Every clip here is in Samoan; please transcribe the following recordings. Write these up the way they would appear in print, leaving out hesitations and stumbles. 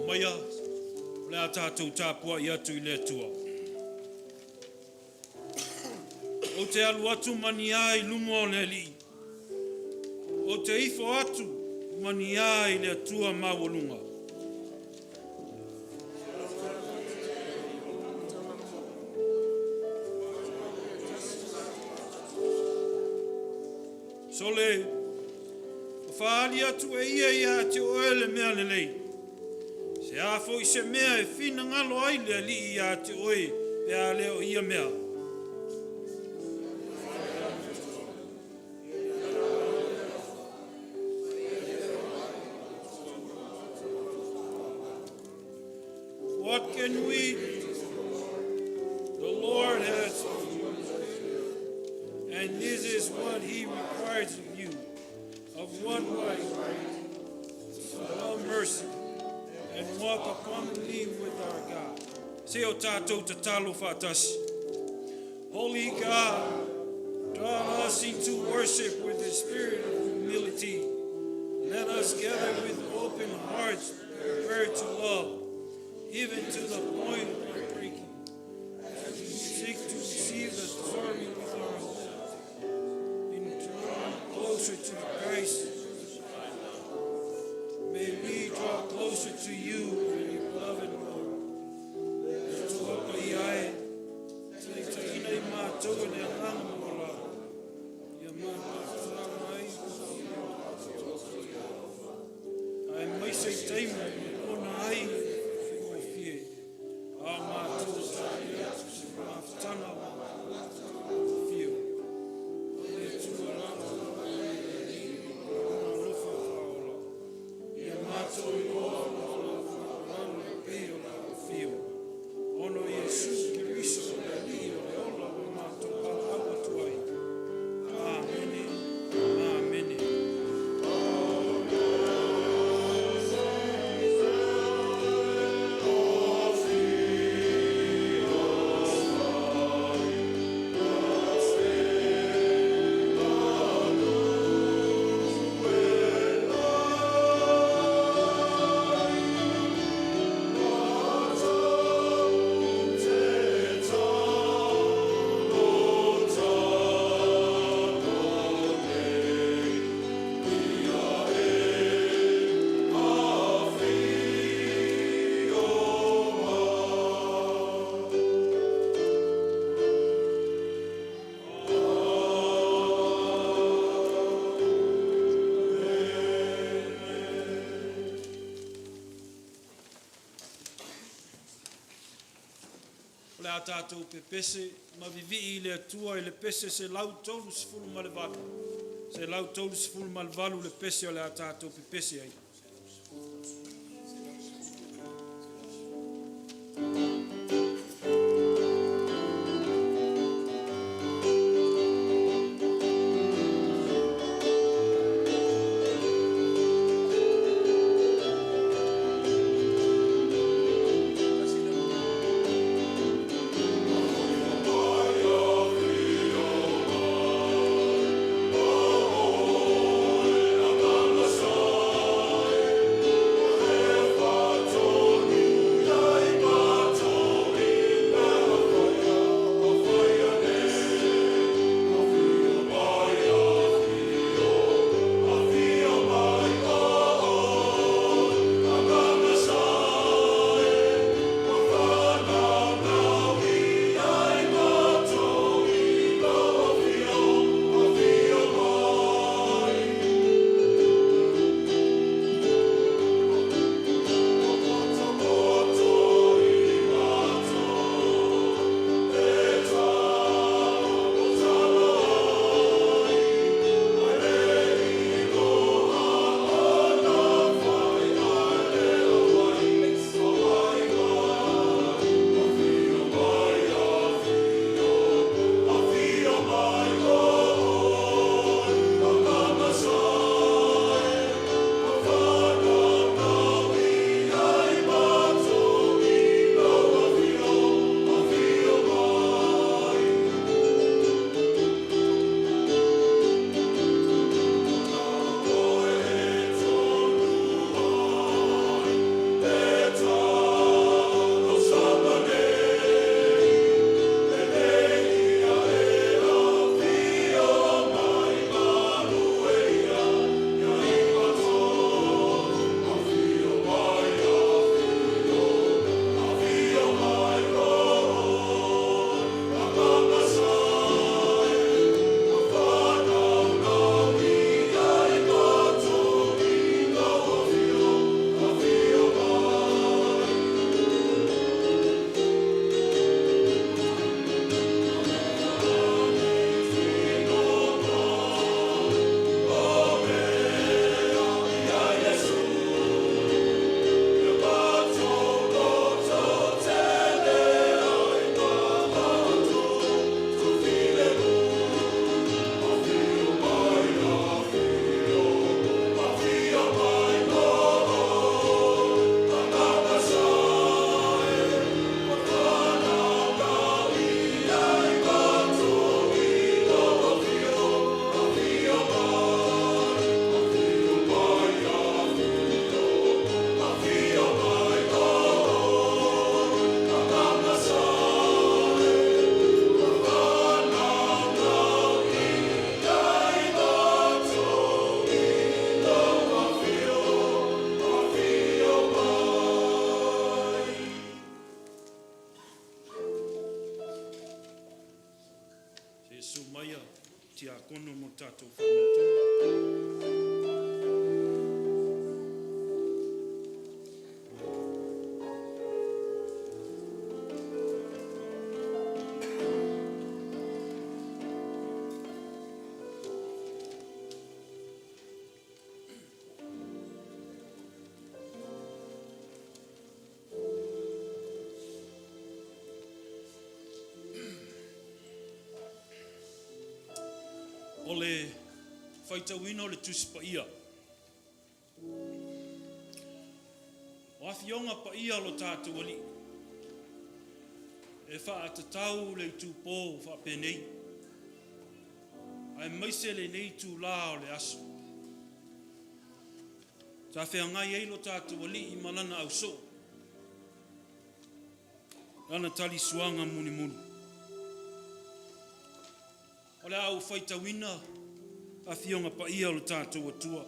Maia, o le a tatou tapuai atu i le Atua. Ou te alu atu ma ni a i luma o le Alii, ou te ifo atu ma ni a i le Atua maualuga. Sole, ua faaali atu e ia ia te oe le mea lelei. Se a foi se mea e finagalo ai le Alii ia te oe pe a le o ia mea. What can we The Lord has, and this is what He requires of you, of one life, to love mercy, and walk humbly with our God. Se o tātou tatalo whaatasi. Holy God, draw us into worship with the spirit of humility. Let us gather with open hearts, prepared to love, even to the point of breaking. As we seek to receive the story with our hope, in drawing closer to Christ, may we draw closer to you and your beloved Lord. Le Atua paia e, taitaina i mātou e le agaga maualalo. Ia mātou mai, ae mai se taimi e ona ai faigofie. A mātou tāria atu se mafutanga o fio. O le Atua lava o alofa whaola. Ia mātou i loa o lau whakalau le pei o lau fio. Ono Iesu Keriso le Alii o le ola ua mātou valaau atu ai. Amene. Amene. O le a tātou pepese ma vivii i le Atua i le pese 138. 138 le pese o le a tātou pepese ai. Tiakono mo le tatou faamautuga. O le faitauina o le Tusi Paia. O afioga paia o lo tatou Alii, e faatatau le itupo faapenei, aemaise lenei itulā o le aso. Sa feagai ai lo tatou Alii ma lana ausoo, lana talisuaga mulimuli. O le a ou faitauina Afioga Paia o lo tatou Atua.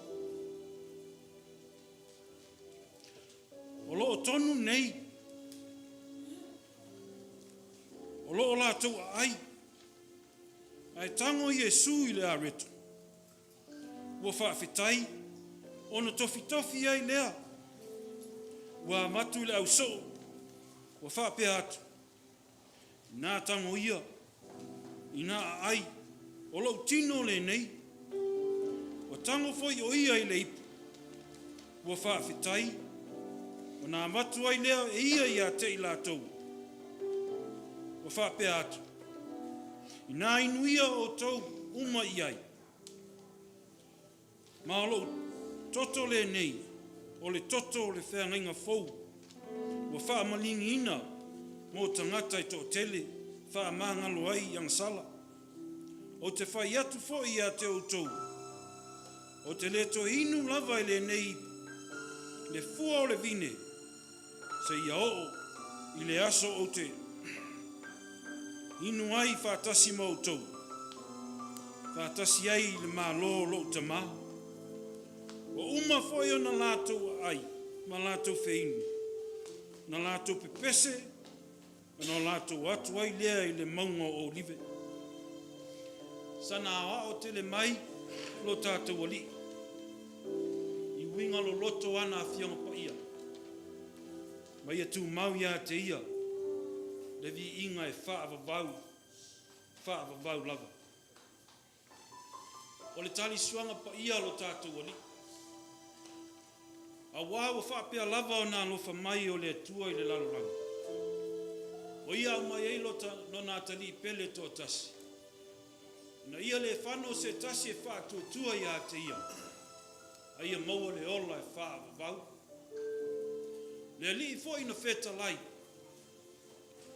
O lo o tonu nei, o lo o latou aai, ae tago Iesu i le areto, ua faafetai, ona tofitofi ai lea, ua avatu i le ausoo, ua faapea atu, Inā tago ia, inā aai, o lou tino lenei. Ua tago foi o ia i le ipu, ua faafetai, ona avatu ai lea e ia ia te i latou, ua faapea atu, Inā inu ia outou uma i ai, Ma o lou toto lenei, o le toto o le feagaiga fou, ua faamaligiina mo tagata e toatele, faamagalo ai i agasala. Ou te fai atu foi ia te outou, ou te le toe inu lava i lenei ipu, le fua o le vine, seia oo i le aso ou te inu ai faatasi ma outou, faatasi ai i le Malo o lou Tama. Ua uma foi ona latou aai ma latou feinu, na latou pepese, ona latou atu ai lea i le mauga o Olive. Sana aoao tele mai lo tatou Alii i uiga loloto ana Afioga Paia, ma ia tumau ia te Ia le viiga e faavavau, faavavau lava. O le talisuaga paia a lo tatou Alii. Auā ua faapea lava ona alofa mai o le Atua i le lalolagi, o Ia aumai ai Lona Atalii pele toatasi, ina ia le fano se tasi e faatuatua ia te Ia, a ia maua le ola e faavavau. Le Alii foi na fetalai,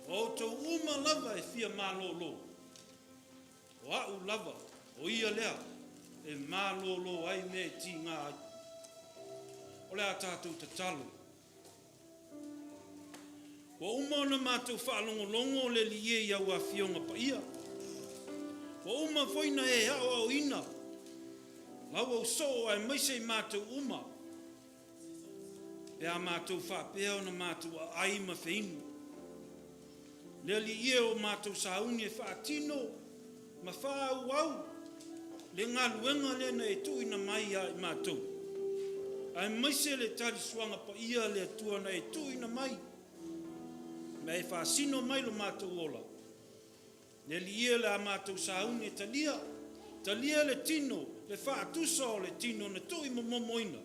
O outou uma lava e fia malōlō, O a'u lava, o ia lea e malōlō ai mea e tigā ai. O le a tātou tatalo. Ua uma ona matou faalogologo le Alii e i au Afioga Paia. Ua uma foi na e aoaoina lau ausoo aemaise i matou uma, pe a matou faapea ona matou aai ma feinu. Le Alii e, o matou sauni e faatino ma faaauau le galuega lea na e tuuina mai ia i matou, aemaise le talisuaga paia a le Atua na e tuuina mai ma e faasino mai lo matou ola. Le Alii e, o le a matou sauni e talia, talia le tino, le faatusa o le tino na tuuimomomoina.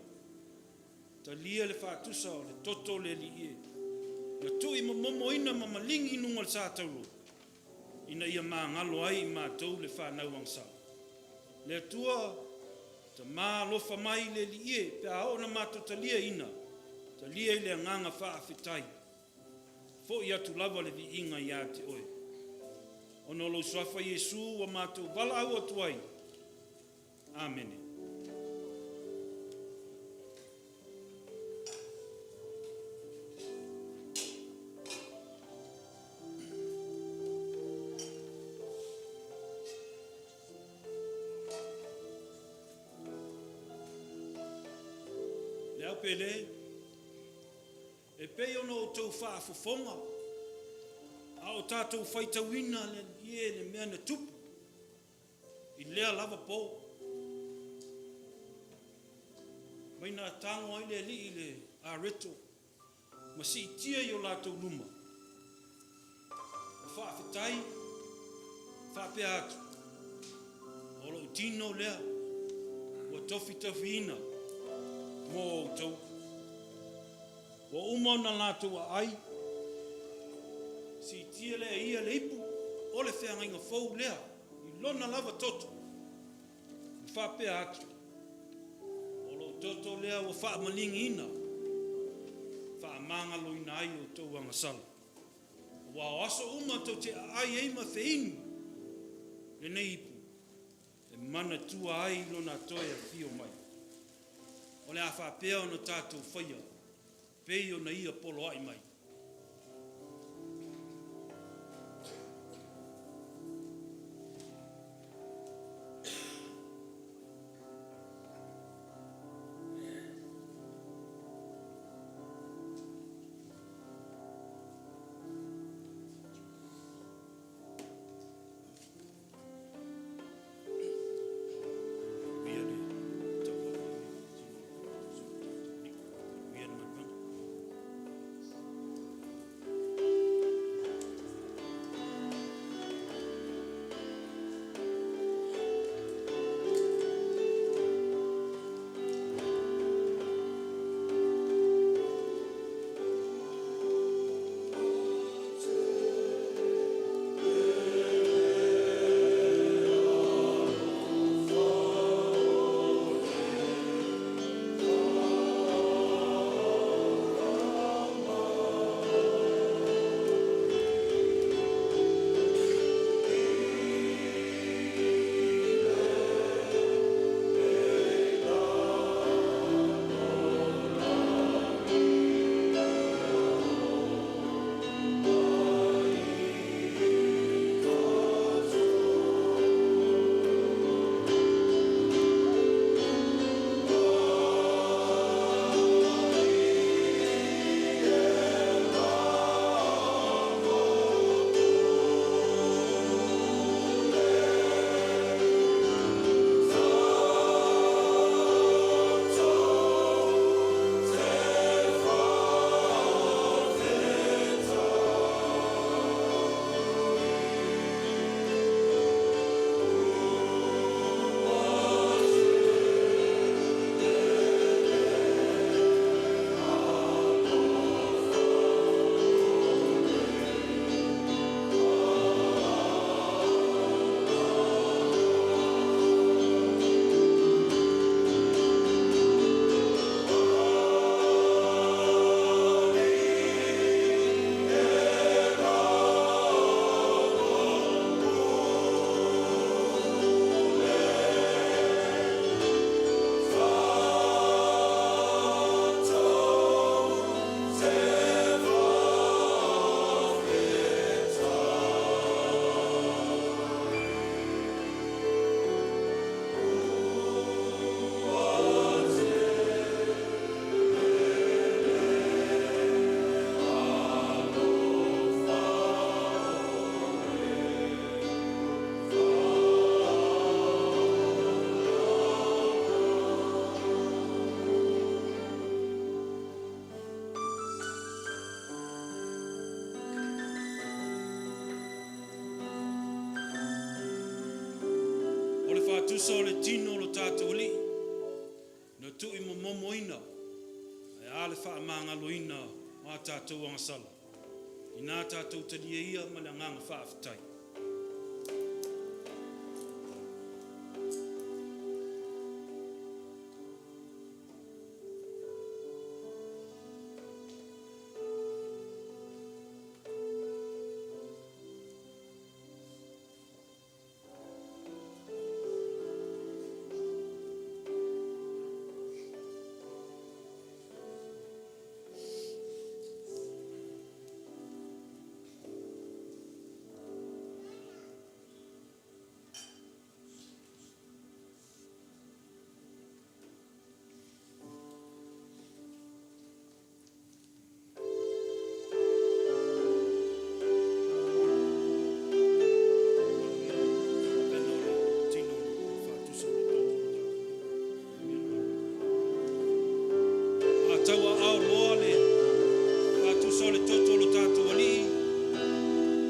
Talia le faatusa o le toto o le Alii e, na tuuimomomoina ma maligi i luga o le sa taulo, ina ia magalo ai i matou le fanau agasala. Le Atua, Tama alofa mai le Alii e, pe a oo na matou taliaina, talia i le agaga faafetai. Foi atu lava le viiga ia te Oe. Ona o lou Suafa Iesu ua matou valaau atu ai. Amene. Le au pele, e pei ona outou faafofoga, a o tatou faitauina le, le mea na tupu. I lea lava po, mai na tago ai le Alii i le areto ma siitia i o latou luma, ma faafetai faapea atu, O lou tino lea ua tofitofiina mo outou. Ua uma ona latou aai, siitia lea e ia le ipu o le feagaiga fou lea i lona lava toto, ma faapea atu, O lou toto lea ua faamaligiina, faamagaloina ai outou agasala. Aua o aso uma tou te aai ai ma feinu lenei ipu, e manatua ai Lona toe afio mai. O le a faapea ona tatou faia, pei ona Ia poloai mai. O le faatusa o le tino o lo tatou Alii, na tuuimomomoina, ae a le faamagaloina o a tatou agasala, inā tatou talia ia ma le agaga faafetai. Tauaao loa le faatusa o le toto o lo tatou Alii,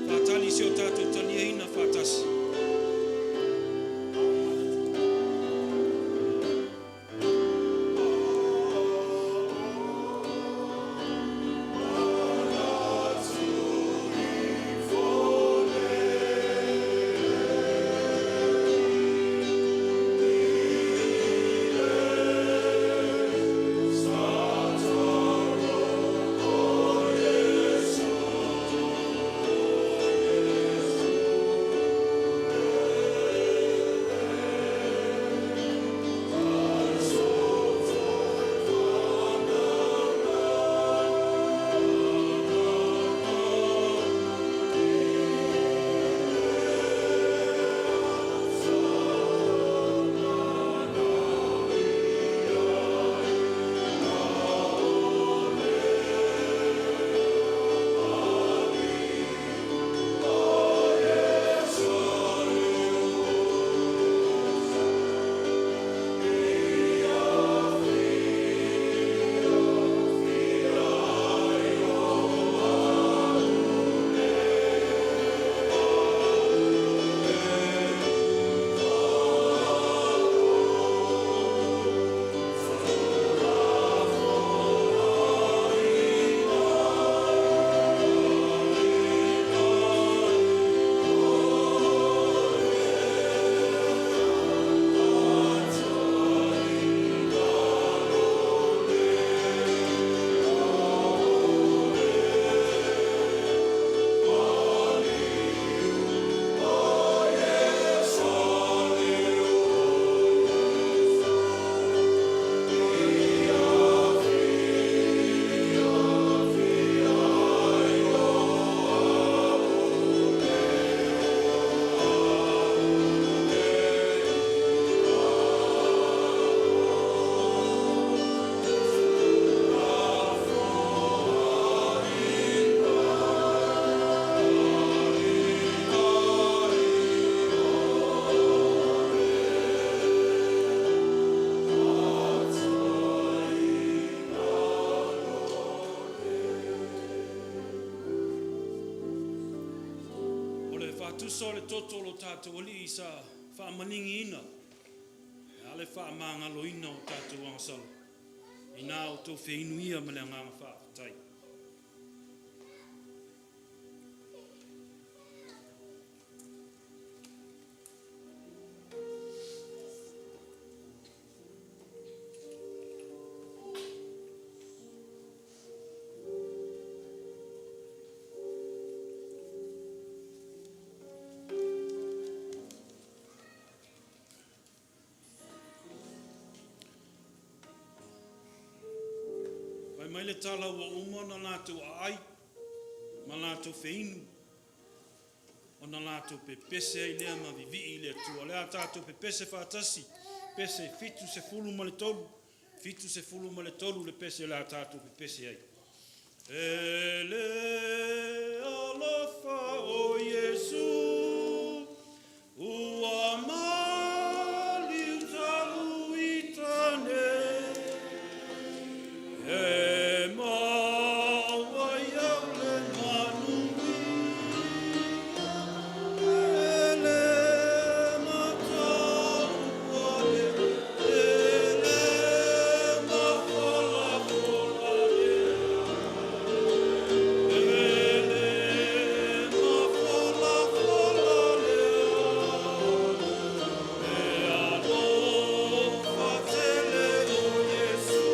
faatali si o tatou taliaina faatasi. O le faatusa o le toto o lo tatou Alii sa faamaningiina e a le faamagaloina o tatou agasala inā outou feinuia ma le agaga faafetai. Fai mai le tala ua uma ona latou aai ma latou feinu, ona latou pepese ai lea ma vivii i le Atua. O le a tatou pepese faatasi, pese 73, 73 le pese o le a tatou pepese ai. E le alofa o Iesu ua maliu talu i tane, e maua ai au le manuia, e le mataua le, e le mafolafola le, e le mafolafola le, e alofa tele o Iesu.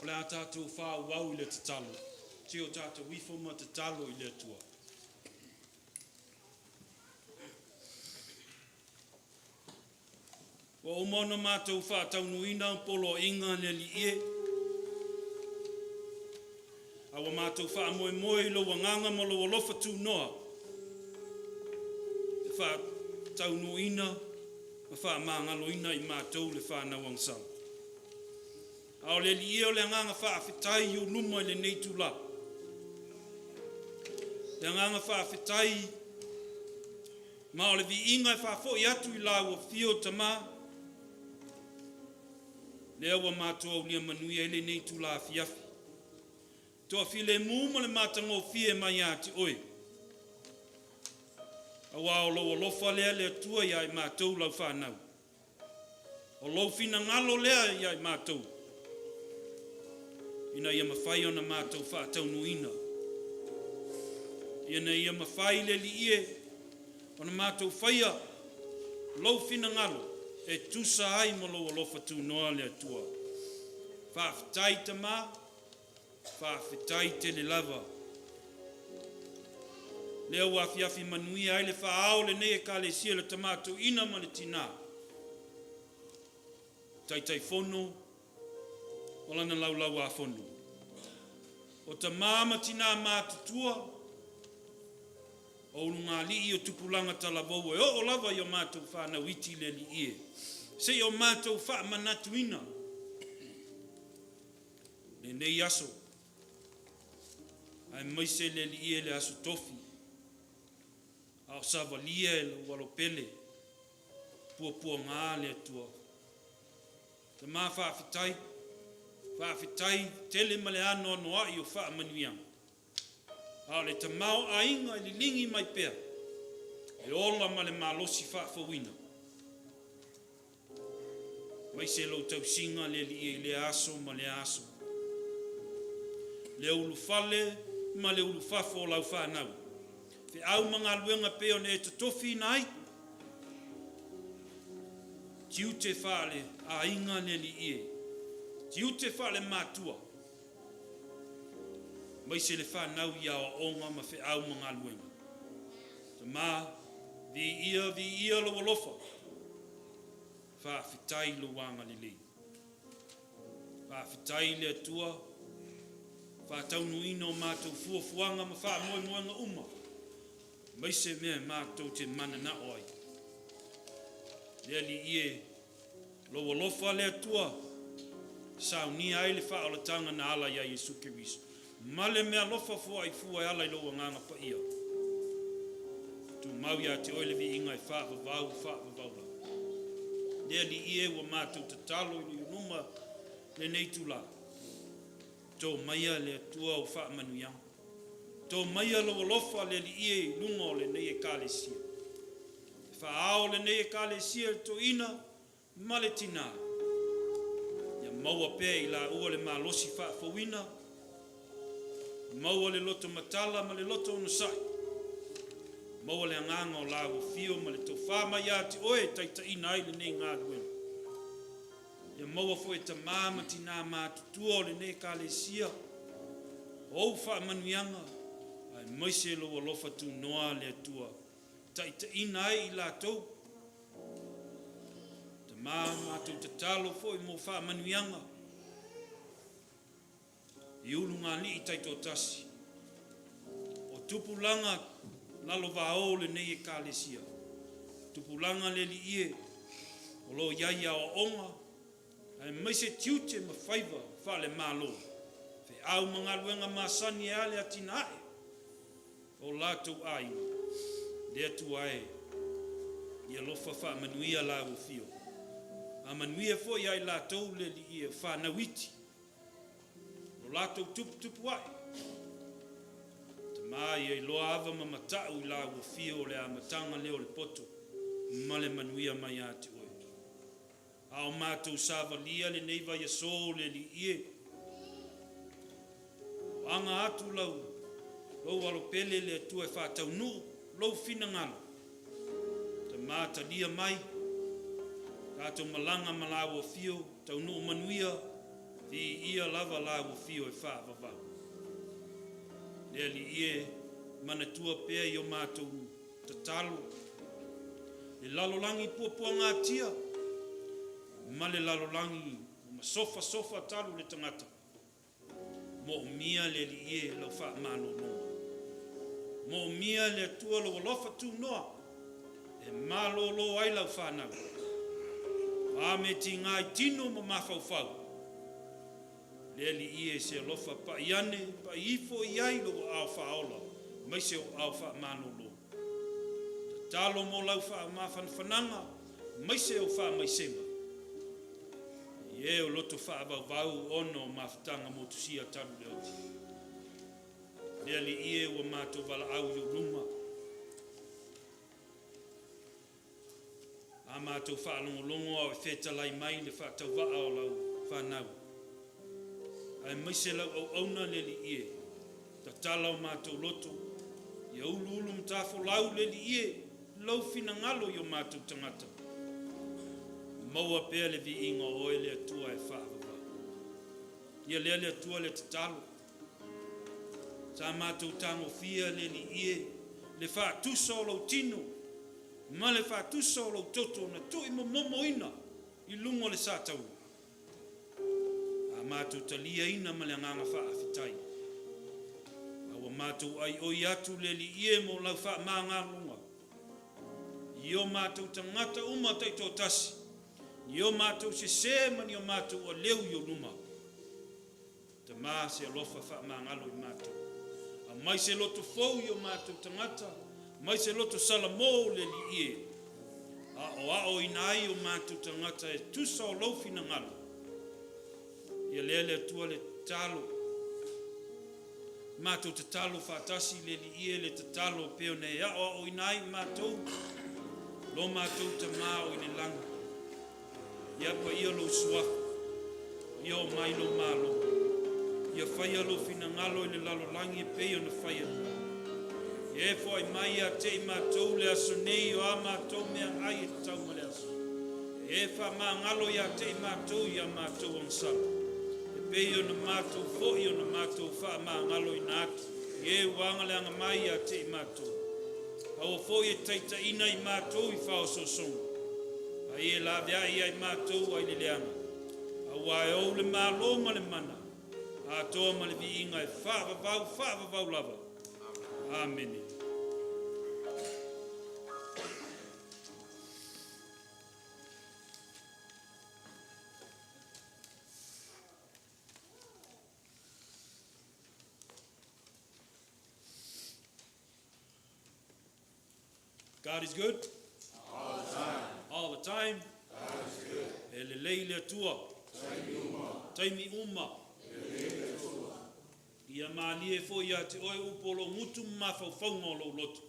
O le a tatou faaauau i le tatalo. Se i o tatou ifo ma tatalo i le Atua. Ua uma ona matou faataunuuina poloaiga le Alii e, a ua matou faamoemoe i lou agaga ma lou alofa tunoa e faataunuuina ma faamagaloina i matou le fanau agasala. A o le Alii e, o le agaga faafetai i ou luma i lenei itula. Le agaga faafetai ma o le viiga e faafoi atu i lau afio Tama, lea ua matou aulia manuia ai lenei itula afiafi. Toafilemu ma le matagofie mai ia te oe, aua o lou alofa lea le Atua ia i matou lau fanau. O lou finagalo lea ia i matou, ina ia mafai ona matou faataunuuina, ina ia mafai le Alii e ona matou faia lou finagalo e tusa ai ma lou alofa tunoa le Atua. Faafetai Tama, faafetai tele lava. Lea ua afiafi manuia ai le faaao o lenei Ekalesia i le Tama Toeaina ma le Tina, Taitaifono o lana Laulau-a-Fono, o tama ma tina matutua, o ulugalii o tupulaga talavou e oo lava i o matou fanau iti le Alii e, seia o matou faamanatuina lenei aso, aemaise le Alii e le Aso Tofi, a o savalia e lou Alo Pele puapuaga le Atua. Tama faafetai, faafetai tele ma le anoanoai o faamanuiaga, a o le tamaoaiga e liligi mai pea e ola ma le malosi faafouina, aemaise lou tausiga le Alii i lea aso ma lea aso, le ulufale ma le ulufafo o lau fanau, feau ma galuega pei ona e totofiina ai, tiute faale-aiga le Alii e, tiute faale-matua, aemaise le fanau i aoaoga ma feau ma galuega. Tama, viia, viia lou alofa, faafetai lou agalelei. Faafetai i le Atua, faataunuuina o matou fuafuaga ma faamoemoega uma, aemaise mea matou te mananao ai. Le Alii e, lou alofa le Atua, saunia ai le faaolataga na ala ia Iesu Keriso, ma le meaalofa foai fua e ala i lou agaga paia. Tumau ia te oe le viiga e faavavau, faavavau lava. Le Alii e, ua matou tatalo i le luma lenei itula, to maia le Atua o faamanuiaga. To maia lou alofa le Alii e i luga o lenei Ekalesia. E faaao lenei Ekalesia i le toeaina ma le tina, ia maua pea i laua le malosi faafouina, maua le loto matala ma le loto onosai, maua le agaga o laua fio ma le tofa mai ia te oe e taitaiina ai lenei galuega. Ia maua foi e tamā ma tinā matutua o lenei Ekalesia ou faamanuiaga, aemaise lou alofa tunoa le Atua, taitaiina ai i latou. Tamā, matou tatalo foi mo faamanuiaga i ulugalii taitoatasi o tupulaga lalovaoa o lenei Ekalesia, tupulaga le Alii e, o lo o i ai i aoaoga aemaise tiute ma faiva faale-Malo, feau ma galuega masani e a le atinae o latou aiga, le Atua e, i alofa faamanuia laua afio, a manuia foi ia i latou le Alii e, o fanau iti, o latou tuputupuae. Tama ia iloa ava ma matau i laua afio o le amataga lea o le poto ma le manuia mai ia te oe. A o matou savalia lenei vaiaso le Alii e, o aga atu lau lou alo pele le Atua e faataunuu lou finagalo. Tama talia mai, tatou malaga ma laua afio, taunuu manuia. Viia lava Lau afio e faavavau. Le Alii e, manatua pea i o matou tatalo le lalolagi puapuagatia ma le lalolagi ua masofasofa talu le tagata. Moomia le Alii e lau faamalologa. Moomia le Atua lou alofa tunoa e malōlō ai lau fanau. O a mea tiga i tino ma mafaufau, le Alii e se alofa pa'i ane, pa'i ifo i ai lou aao faaola aemaise o aao faamalōlō. Tatalo mo lau faamafanafanaga aemaise o faamaisega i e o loto faavauvau ona o mafutaga motusia talu le oti. Le Alii e, ua matou valaau i ou luma, a matou faalogologo a o e fetalai mai le faatauvaa o lau fanau, aemaise lau auauna le Alii e, tatala o matou loto, ia uluulu matafolau le Alii e, lou finagalo i o matou tagata. Maua pea le viiga o oe le Atua e faavavau. Ia lea le Atua le tatalo. Sa matou tagofia le Alii e, le faatusa o lou tino ma le faatusa o lou toto na tuuimomomoina i luga o le sataua. A matou taliaina ma le agaga faafetai. A ua matou aioi atu le Alii e mo lau faamagaloga i o matou tagata uma taitoatasi, ni o matou sese ma ni o matou aleu i ou luma. Tama se alofa faamagalo i matou. Aumai se loto fou i o matou tagata, aumai se loto salamo le Alii e, aoaoina ai o matou tagata e tusa o lou finagalo. Ia lea le Atua le tatalo. Matou tatalo faatasi le Alii e le tatalo pei ona e aoaoina ai matou, lo matou Tama o i le lagi. Ia paia lou suafa, ia oo mai lou Malo, ia faia lou finagalo i le lalolagi e pei ona faia i le lagi. Ia e foai mai ia te i matou le aso nei o a matou meaai e tatau ma le aso. Ia e faamagalo ia te i matou i a matou agasala, e pei ona matou foi ona matou faamagaloina atu i e ua agaleaga mai ia te i matou. Aua foi e taitaiina i matou i faaosoosoga, a ia laveai ia i matou ai le leaga, aua e ou le Malo ma le mana, atoa ma le viiga e faavavau faavavau lava. Amene. God is good. All the time. All the time. God is good. E lelei le Atua. Taimi uma. Taimi uma. E lelei le Atua. Ia malie foi ia te oe upu o lou gutu ma mafaufauga o lou loto.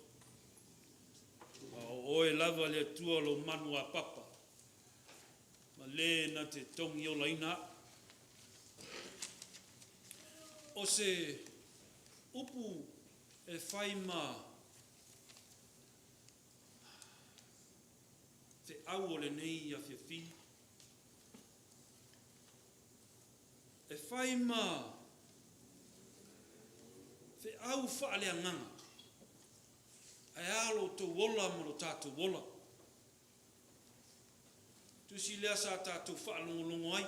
A o oe lava le Atua o lou manu a papa, ma le na te togiolaina au. O se upu e fai ma feau o lenei afiafi, e fai ma feau faaleagaga, ae a lo outou ola ma lo tatou ola. Tusi lea sa tatou faalogologo ai,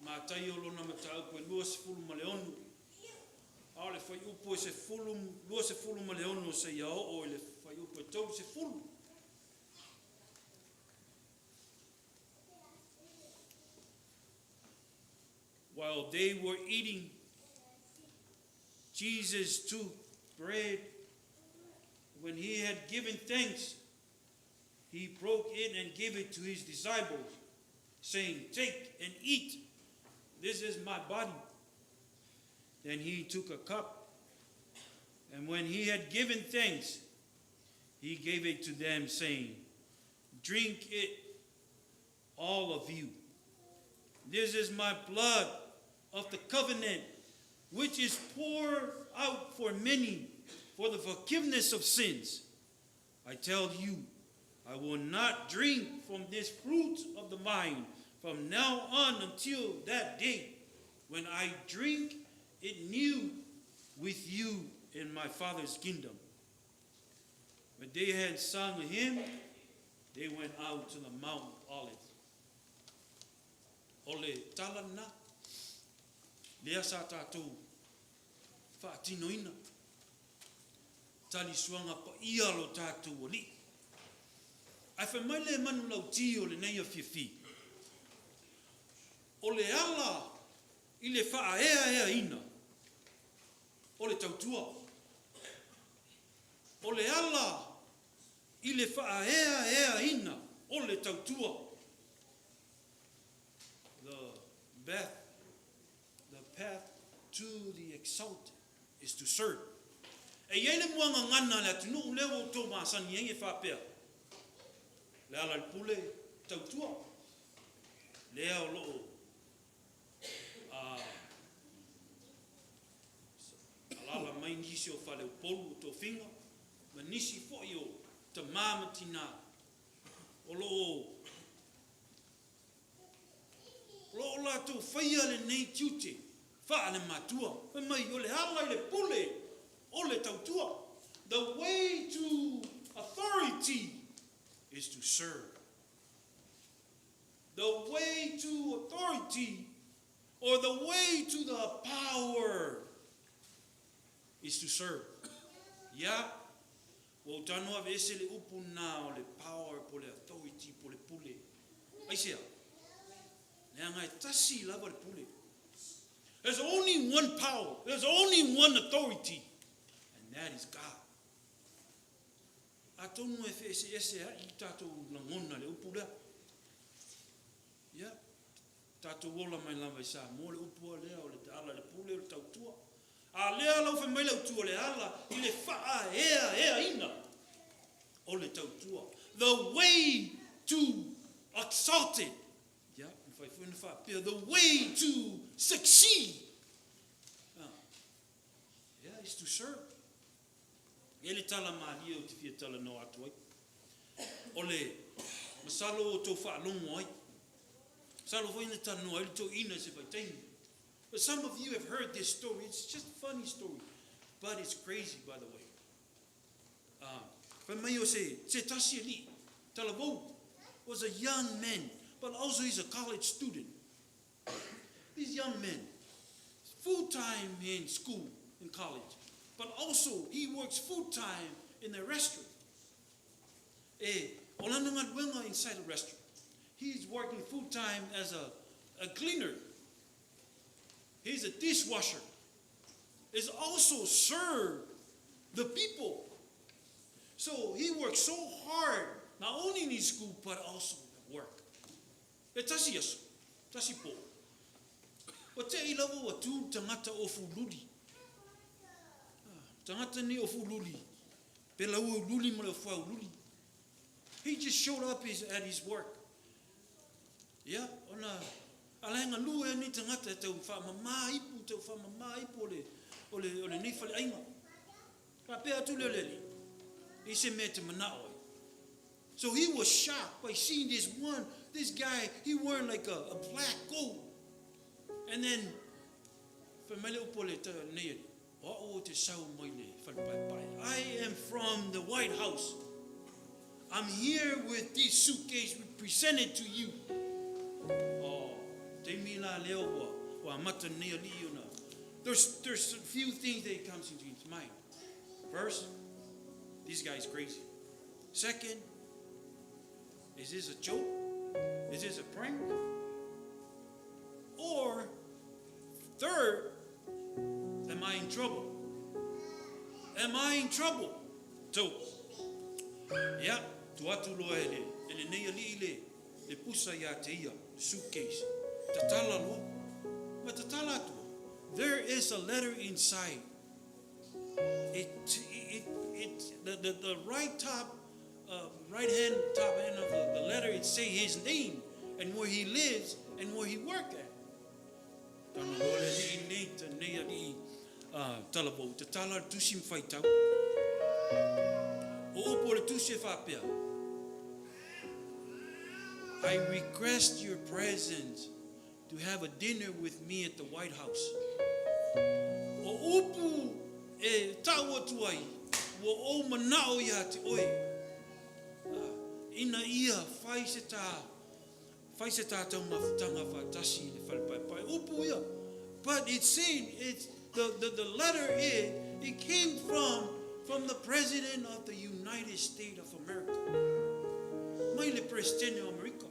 Mataio lona mataupu e 26, a o le fuaiupu e 26 seia oo i le fuaiupu e 30. While they were eating, Jesus took bread. When he had given thanks, he broke it and gave it to his disciples, saying, "Take and eat. This is my body." Then he took a cup, and when he had given thanks, he gave it to them, saying, "Drink it, all of you. This is my blood of the covenant, which is poured out for many for the forgiveness of sins. I tell you, I will not drink from this fruit of the vine From now on until that day when I drink it new with you in my Father's kingdom. When they had sung a hymn, they went out to the Mount of Olives. O le tala lena, lea sa tatou faatinoina, talisuaga paia lo tatou Alii. Ae fai mai le manulauti o lenei afiafi, o le ala i le faaeaeaina o le tautua. O le ala i le faaeaeaina o le tautua. The beth, the path to the exalted is to serve. E i ai le muagagana a le atunuu lea ua outou masani ai e faapea, Le ala i le pule tautua, lea o lo o alaala mai nisi o faleupolu o tofiga ma nisi foi o tama ma tina o lo o o lo o latou faia lenei tiute faale-matua. Fai mai, o le ala i le pule o le tautua. The way to authority is to serve. The way to authority or the way to the power is to serve. Ia, ua ou tano aveese le upu na o le power po le authority po le pule. Aisea? Leaga e tasi lava le pule. There's only one power, there's only one authority, and that is God. Atonu e feeseese ai i tatou lagona le upu lea. Ia, tatou ola mai lava i Samoa le upu a lea o le ala i le pule o le tautua. A lea lau fai mai le autu o le ala i le faaeaeaina o le tautua. The way to exalted. Ia, mafai foi ona faapea, the way to succeed. Yeah, is to serve. E le tala malie ou te fia talanoa atu ai. O le masalo o tou faalogo ai. Masalo foi na talanoa ai le toeaina i se vaitaimi. But some of you have heard this story. It's just a funny story. But it's crazy, by the way. Fai mai o se, se tasi alii, talavou, was a young man, but also he's a college student. This young man, full-time in school, in college, but also he works full-time in the restaurant. E, o lana galuega inside the restaurant. He's working full-time as a, a cleaner. He's a dishwasher. Is also serve the people. So he works so hard, not only in his school, but also at work. E tasi aso, tasi po. Ua te'i lava ua tu tangata o Fululi. Ah, tangata nei o Fululi. Pe lau au luli ma le ofu au luli. He just showed up his, at his work. Ia, ona, ala e galue ai nei tangata e tau whaamamā ipu, tau whaamamā ipu o le, o le, o lenei faleaiga. Ka pea atu lea o le alii, i se mea e te manao ai. So he was shocked by seeing this one, this guy, he wearing like a, a black coat. And then, fai mai le upu a le nei alii, o au o te sau mai le fale paepae. I am from the White House. I'm here with this suitcase we presented to you. Oh, taimi la lea ua, ua amata nei alii ona. There's, there's a few things that comes into his mind. First, this guy is crazy. Second, is this a joke? Is this a prank? Or, third, am I in trouble? Am I in trouble? So, ia, tu atu loa e le, e lenei alii le, le pusa ia te ia, le suitcase. Tatala loa. Ma tatala atu. There is a letter inside. It, it, it, the, the, the right top, right hand, top hand of the, the letter, it say his name and where he lives and where he worked at. Tana loa le alii nei, ta nei alii talavou, tatala le tusi ma faitau. O upu o le tusi e faapea, I request your presence to have a dinner with me at the White House. O upu e tau atu ai, ua ou manao ia te oe. Ina ia whai se tā, whai se tātou mafutanga whātasi i le whare paepae. Upu ia. But it's saying, it's, the letter is, it came from the President of the United States of America. Mai le Presidente o Amerika.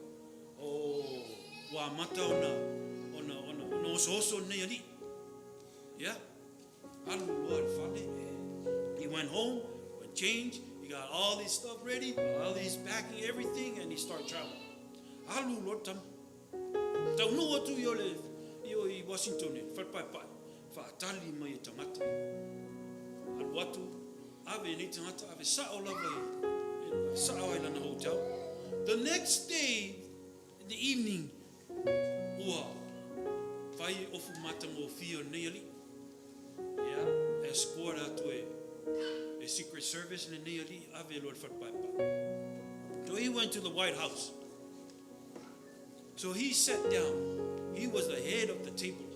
Oh, wa mata ona oso oso nei ali. Yeah. Alu loa le fale. He went home, went changed, he got all his stuff ready, all his packing, everything, and he started traveling. Alu loa tama. Tau no atu i ole i o i Washington e, whare pai pai. Whaatali mai e tangata. Alu atu, ave nei tangata, ave sao lava i, sao ai lana hotel. The next day, in the evening, ua whai ofu matanga o whio nei ali. Yeah, escort atu e Secret Service le nei ali, ave loa le whare pai pai. So he went to the White House. So he sat down. He was the head of the table.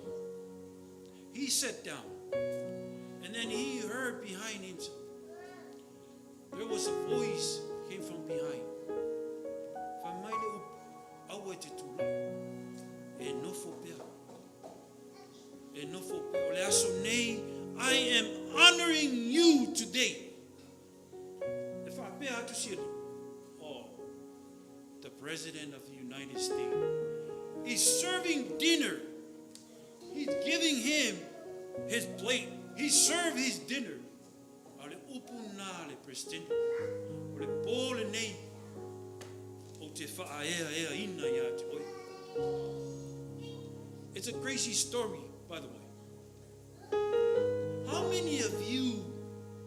He sat down. And then he heard behind him, there was a voice came from behind. Whai mai le upu, aua e te tūlai. E nofo pea. E nofo pea. O le aso nei, I am honoring you today. E whaapea atu si ali. Oh, the President of the United States is serving dinner. He's giving him his plate. He served his dinner. A le upu nā le President. O le pō le nei o te whaaea ea ina ia te oi. It's a crazy story, by the way. How many of you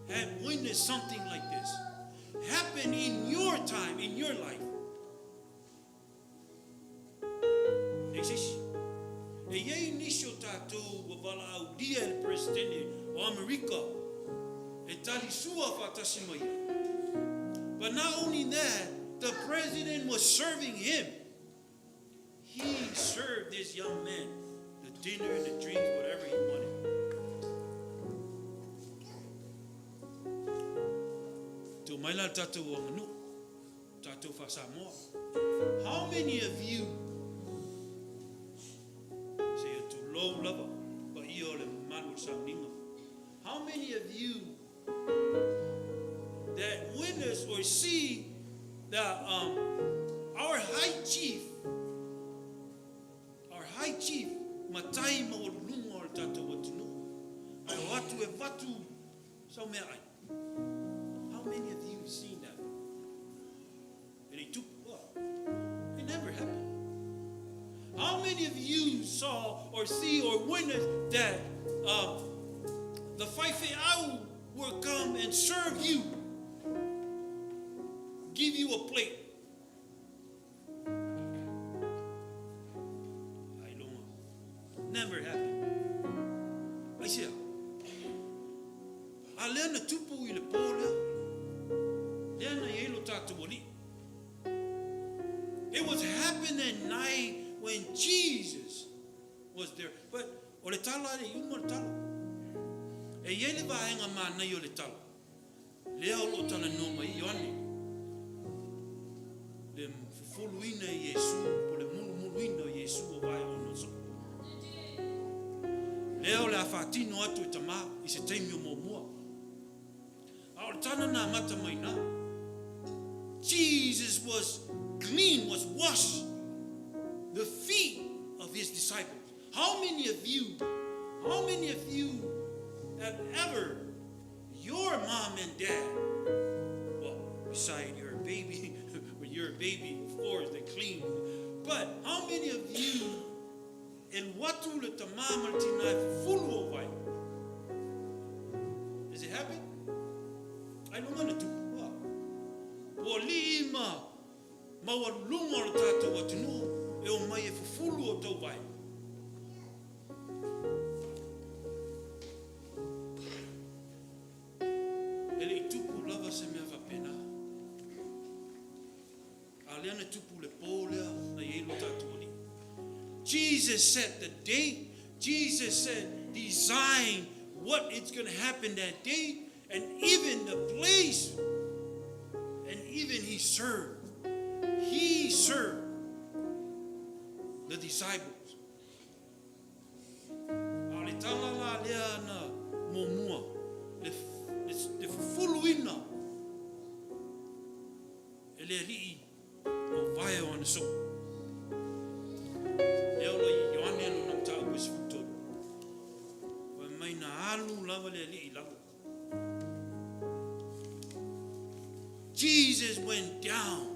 have witnessed something like this happen in your time, in your life? E sisi. E iei nisi o tātou wa wala au ria le Presidente o Amerika e tali sua whātasi mai. But not only that, the president was serving him. He served this young man the dinner and the drinks, whatever he wanted. Tō mai la tātou o nganu, tātou whasamoa. How many of you say to low lava, but i o le malu sauninga? How many of you that witness or see that our high chief, matai ma o lunga o le tātou atunu, ai o atu e vatu sau mea ai. How many of you seen that? E rei tupu, it never happened. How many of you saw or see or witnessed that the faifeau will come and serve you, give you a plate? Ai longa. Never happened. Ai sea. A lea na tupu i le pō lea. Lea na i lo tātou ali. It was happening at night when Jesus was there. But o le tala le iuma le tala. E iei le vaenga mānai o le tala. Lea o lo tala no mai Ioane. Le fufuluina i Yesu, po le mulumuluina o Yesu o vai o no so. Lea o le a whātino atu e tamā i se teimi o mō mua. A o le tana nā mata mai nā. Jesus was clean, was washed the feet of his disciples. How many of you, how many of you have ever, your mom and dad, well, beside your baby, when you're a baby, of course, they clean. But how many of you, in watu le tamama le tina e fufulu o vai? Does it happen? Ai lunga na tupu. Po li ma maua lunga o le tātou atunu e o mai e fufulu o tau vai. E le i tupu lava se mea whapena. A A lea na tupu le pō lea na i ai lo tātou Alii. Jesus set the date. Jesus said, design what it's going to happen that day, and even the place, and even he served. He served the disciples. A o le tala la lea na muamua, le, le, le fufuluina e le Alii o vae o ana soo. Lea o lo Ioane lona mataupu e 13. Fai mai na alu lava le Alii i lalo. Jesus went down.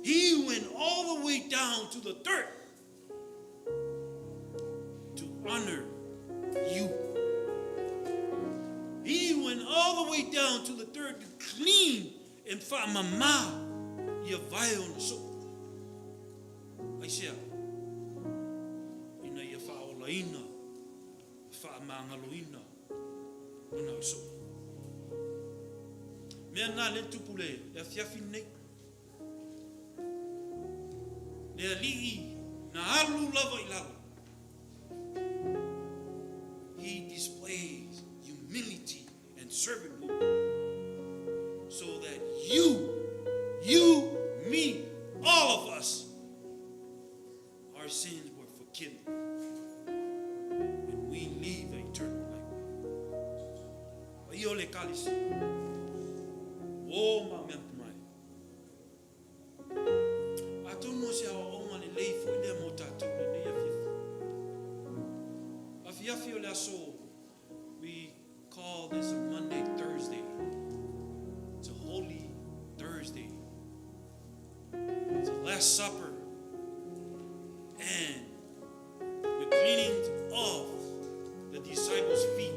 He went all the way down to the dirt to honor you. He went all the way down to the dirt to clean and whaamama ia vae o ana soo. Aisea? Ina ia whaolaina, whaamangaloina ona o soo. Mea nā le tupu le afiafi nei. Le Alii na alu lava i lalo. He displays humility and servanthood so that you, me, all of us, our sins were forgiven and we live the eternal life. Paia o le Ekalesia, uō ma mea mai. Atonu o se aoaoga lelei foi lea mo tātou lenei afiafi. Afiafi o le aso, we call this a Monday Thursday. It's a Holy Thursday. It's the Last Supper and the cleaning of the disciples' feet.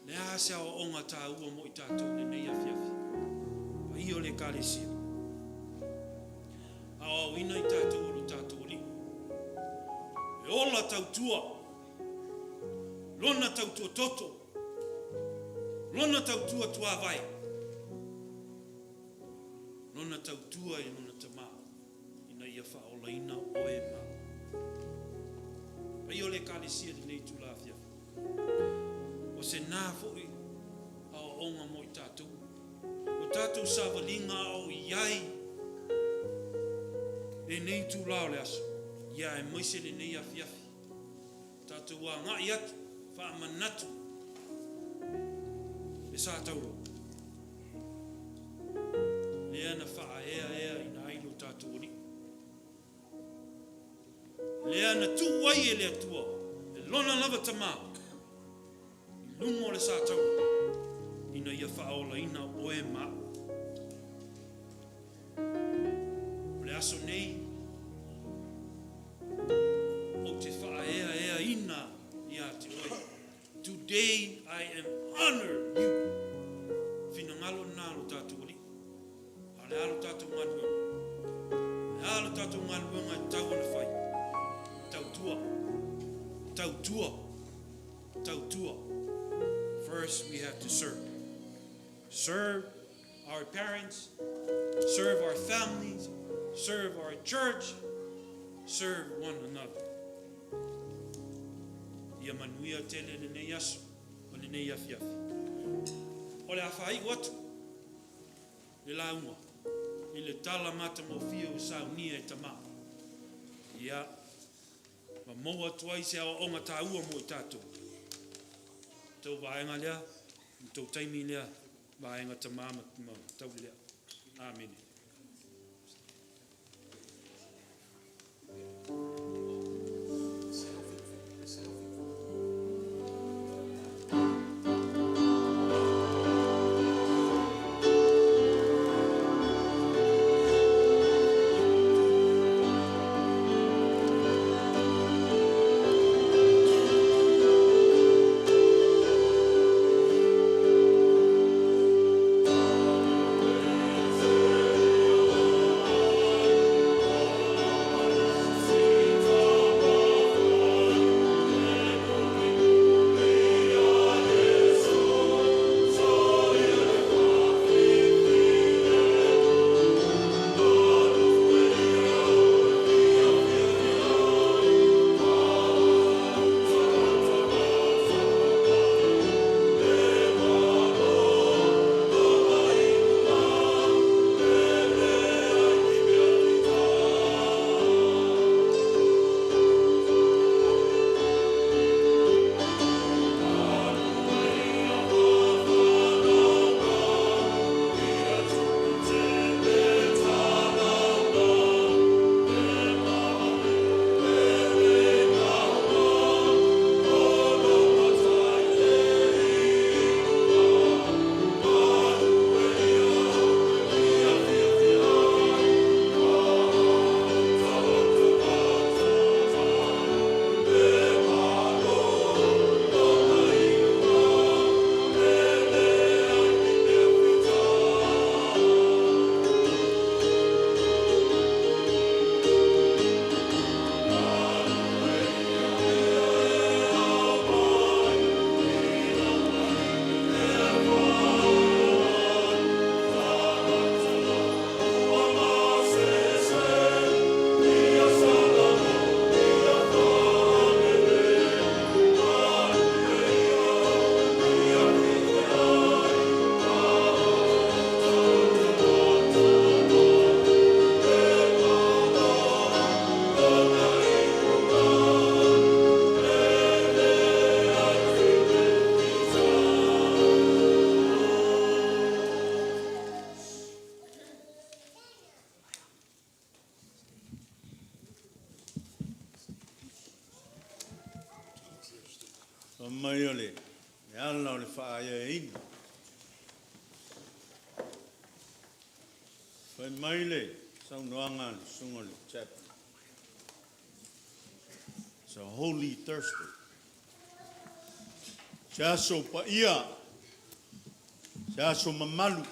Le a se aoaoga tāua mo i tātou lenei afiafi. Paia o le Ekalesia. Aoaoina i tātou o lo tātou Alii. E ola tautua. Lona tautua toto. Lona tautua tuāvae. Lona tautua i lona tamā. Ina ia whaolaina oe ma. Paia o le Ekalesia lenei itula afiafi. O se nā foi aoaoga mo i tātou. O tātou savaliga o i ai lenei itula o le aso. Ia aemaise lenei afiafi. Tātou agai atu, faamanatu le sa tauro. Lea na faaeaea ina ai lo tātou Alii. Lea na tuu ai e le Atua, e lona lava tamā, i luga o le sa tauro, ina ia faaolaina oe ma a'u. O le aso nei, ou te faaeaeaina iā te oe. Today I am honor you. Finagalo lena lo tātou Alii. A o le a lo tātou galuega? Le a lo tātou galuega e tatau ona fai? Tautua. Tautua. Tautua. First we have to serve. Serve our parents, serve our families, serve our church, serve one another. Ia manuia tele lenei aso ma lenei afiafi. O le a faai'u atu le lauga i le tala matagofie o saunia e tamā. Ia, ma maua atu ai se aoaoga tāua mo i tātou. Tou vaega lea, ma tou taimi lea, vaega tamā ma tauli lea. Amene. faaeaeaina. Fai mai le saunoaga a le Susuga i le Chaplain, It's a Holy Thursday. Se aso paia, se aso mamalu.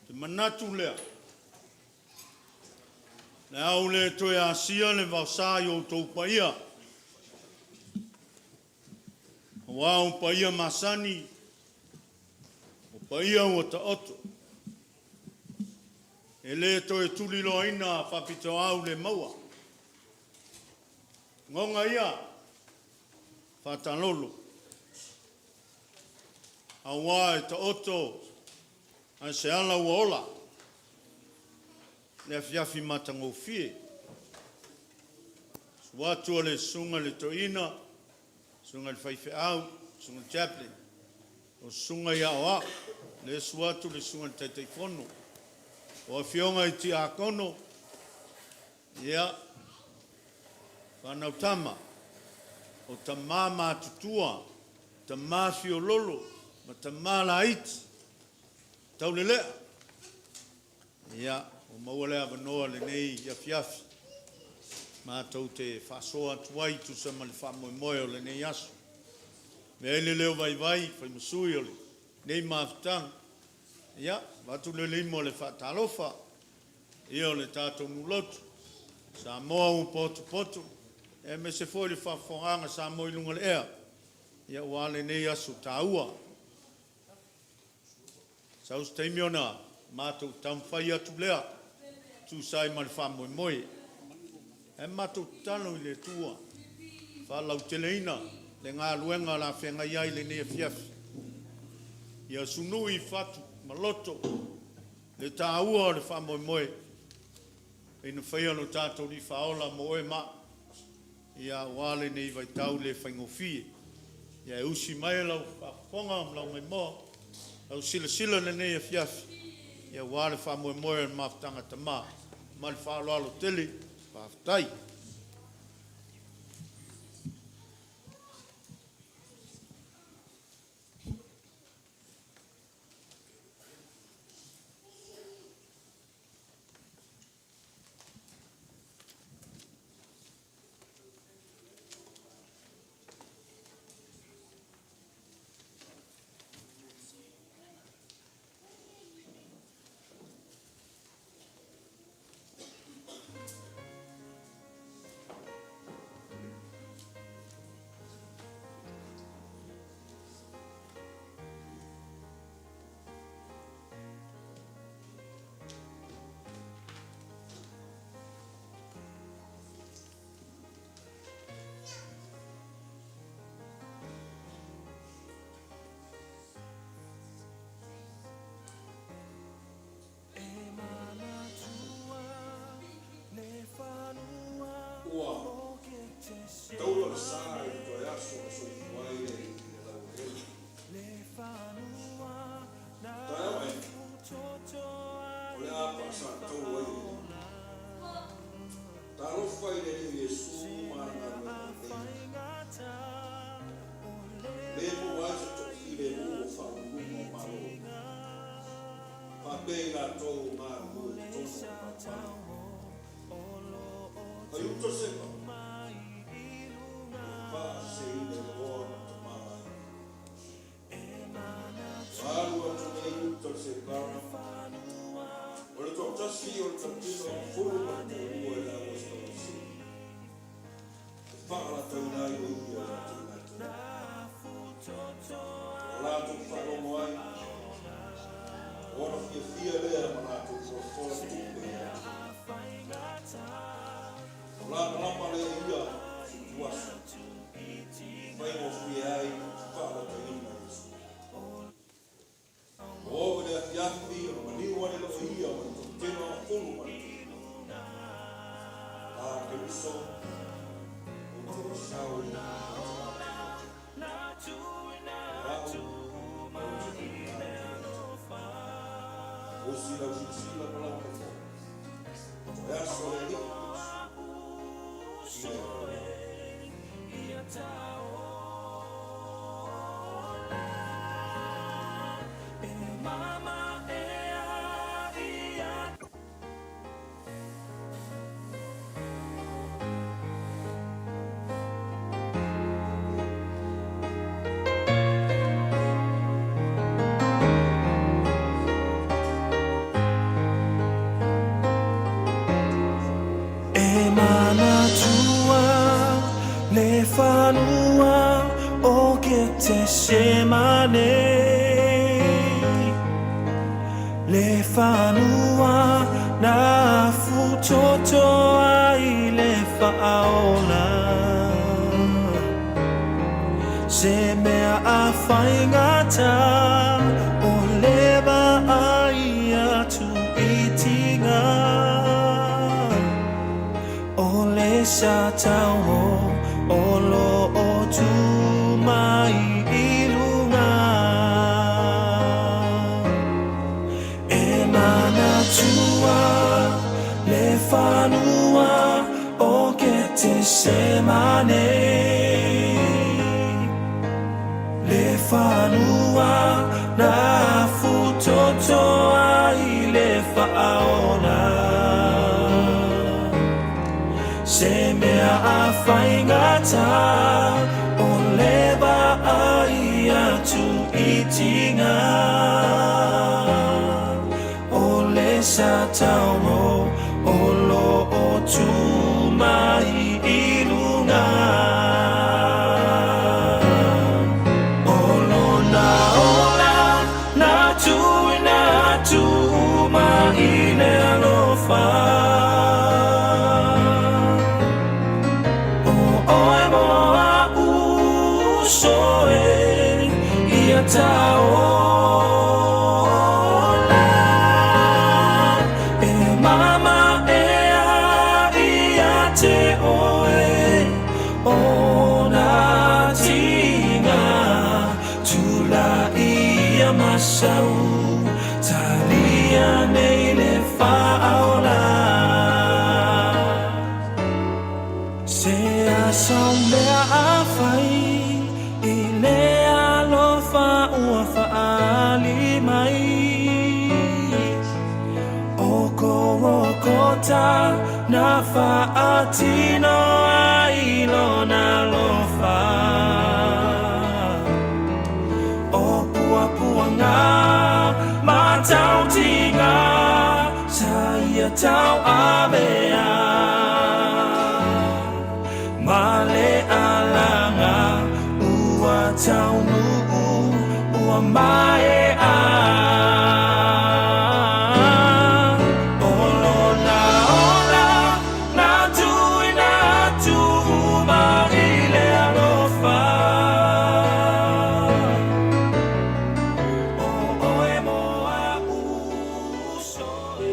Te manatu lea, le a ou le toe asia le vaosa i outou paia, aua o paia masani, o paia ua taoto, e le toe tuliloaina faapitoau le maua. Goga ia faatalolo, aua e taoto ae se ala ua ola le afiafi matagofie. Susu atu o le susuga i le toeaina, susuga i le faifeau, susuga i le chaplain, o susuga i aoao, le susu atu le susuga i le Taitaifono, o afioga i tiakono, ia, fanau tama, o tama matutua, tama fiololo ma tama laiti, taulelea, ia, ua maua le avanoa i lenei afiafi matou te faasoa atu ai e tusa ma le faamoemoe o lenei aso. E avea ai le leo vaivai e fai ma sui o lenei mafutaga, ia, avatu le limu o le faatalofa i le paia o le tatou nuu lotu, Samoa ua potopoto, aemaise foi le faafofogaaga a Samoa i luga o le ea, aua lenei aso taua. Sau se taimi ona matou taumafai atu lea e tusa ai ma le faamoemoe. Ae matou tatalo i le Atua e faalauteleina le galuega o le a feagai ai i lenei afiafi. Ia sunui fatu ma loto le taua o le faamoemoe ina faia lo tatou Alii Faaola mo oe ma a'u aua lenei vaitau le faigofie. Ia e usi mai lau faafofoga ma lau maimoa, lau silasila i lenei afiafi aua le faamoemoe o le mafutaga a Tama. Ma le faaaloalo tele, faafetai. Ua taula le sa i le toe aso na soifua ai le i le laueleele. Taeao ae, o le a paasatou ai le lima. Talofa i le Alii o Iesu ma ana galuega lelei. Le maua ai se toafilemu o Faauluuluga o Malo, faapea i latou o galulue i totonu o le Palemane. Aiuto Seka, e faaseseina i le oa ma le tamaoaiga. Ua alu atu nei uta le Sekara, o le toatasi o le tautino fulu ma le toalua i le auasikaulasini, e faalatauina ai o ia ia te i latou. Ua latou faalogo ai, ona fiafia lea ma latou folafola tupe ia te ia. O lamalama lea ia fituaso, e faigofie ai ona faalatauina Iesu. Ua oo i le afiafi ona maliu ane loa ia ma le toatele o fulu ma le toalua. A Keriso, ou te masao i le O au, ou te faigata ia te oe. Osi lau silasila ma lau maimoa. Toe aso le Alii Iesu. I le Ketesemane Le fanua na futoto ai le faaola Se mea a faigata o le vaai atu i tiga O le sa tauo o lo o tu mai i luga E manatua le fanua o Ketesemane Le fanua na futoto ai le faaola Se mea a faigata o le vaai atu i tiga O le sa tauo o lo o tu mai i luga O lona ola na tuuina atu uma i le alofa O oe mo a'u uso e ia taola E mama ea ia te oe Ona tiga tula'i ia masau Talia nei le faaola Se aso mea a fai i le alofa ua faaali mai O Korokota na faatino ai lona alofa O puapuaga ma tautiga sa ia tauavea Ma le alaga ua taunuu ua maea O lona ola na tuuina atu uma i le alofa O oe mo a'u uso e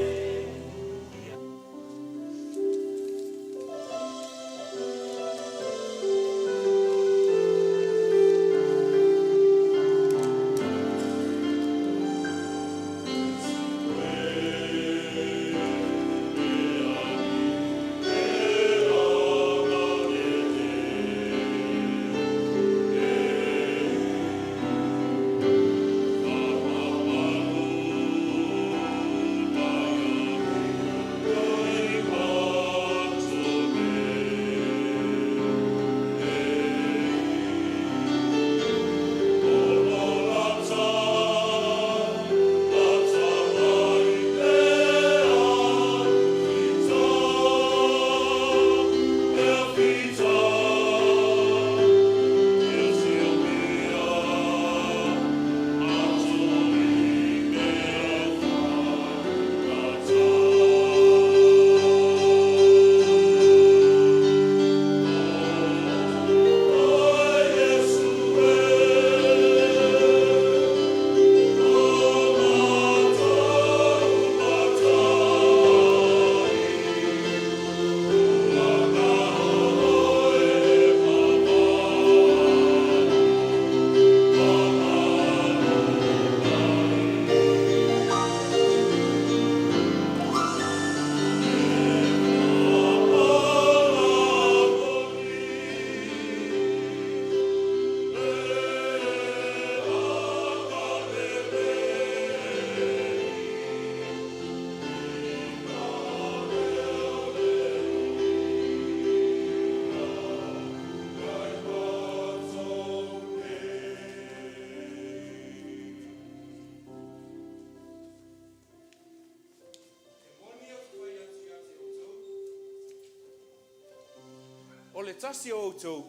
O le tasi o outou,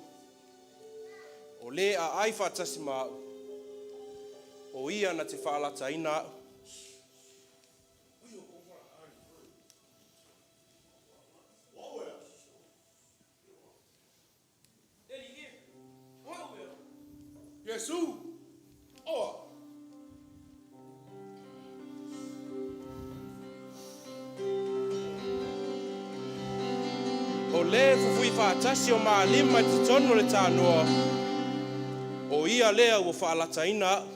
o lē aai faatasi ma a'u, o ia na te faalataina a'u. O lē fufui faatasi o ma lima i totonu o le tanoa, o ia lea ua faalataina a'u.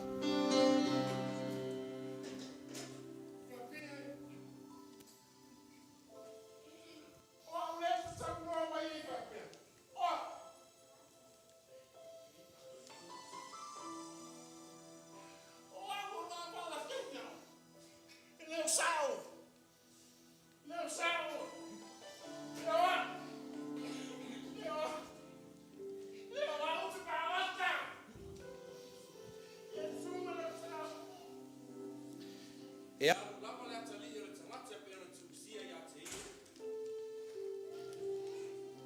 E alu lava le atalii o le tagata e pei ona tusia ia te ia.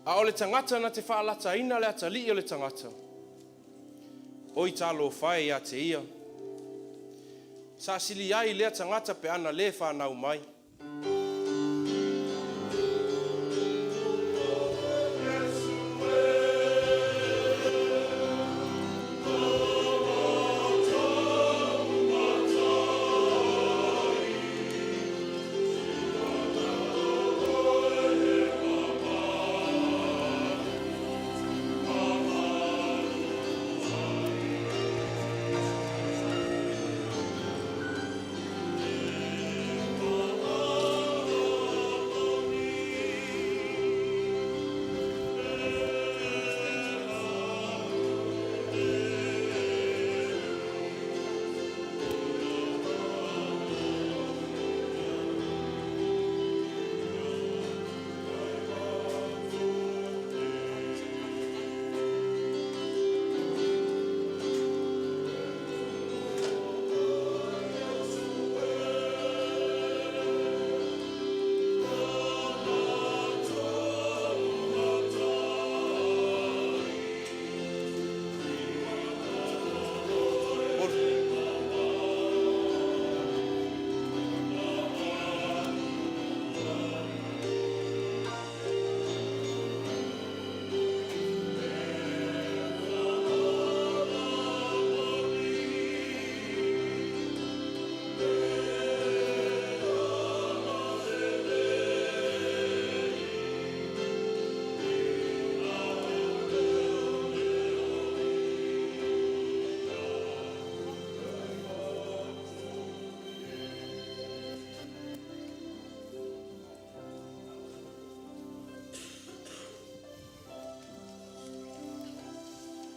A o le tagata na te faalataina le atalii o le tagata, oi talofa e ia te ia! Sa sili ai lea tagata pe ana lē fanau mai.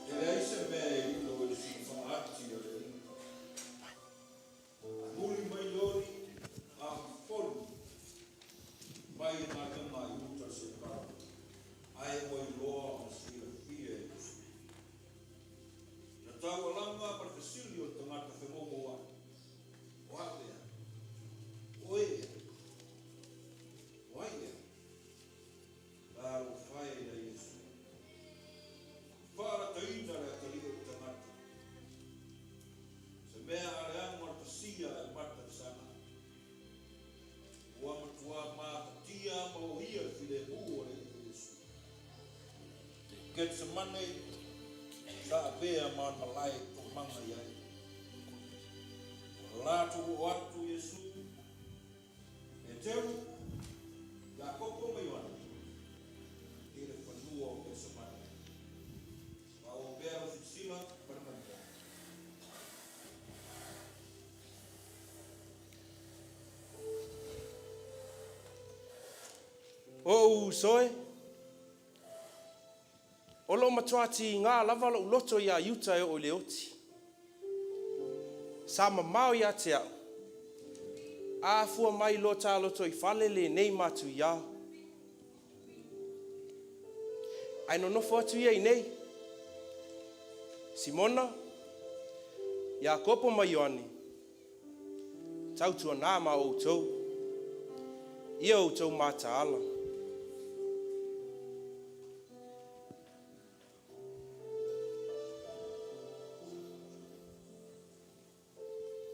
E leai se mea e lilo i le susu faaati o le Alii. A muli mai le oli, a foli mai le galuega a Iuta le Separa, ae ua iloa ma silafia e Iesu. Na taualaga ma le fesili o le tagata femoumouai, O au ea? O oe ea? O ai ea? Talofa e ia Iesu, ua faalataina le atalii o le tagata, se mea a leaga o le pasia ae mata i le saga. Ua matuā matatia ma ohia le filemu o le Alii o Iesu. Getsemane, sa avea ma ona malae i toomaga i ai. Ua latou oo atu Iesu, Peteru, Iakopo ma Ioane i le fanua o Getsemane. Faaauau pea lau silasila ma le maimoa. O ou uso e, o lo o matua tiga lava lou loto iā Iuta e oo i le oti. Sa mamao ia te a'u, a afua mai lo ta lotoifale lenei matuiā. Ae nonofo atu ia iinei. Simona, Iakopo ma Ioane, tautuanā ma outou, ia outou mataala.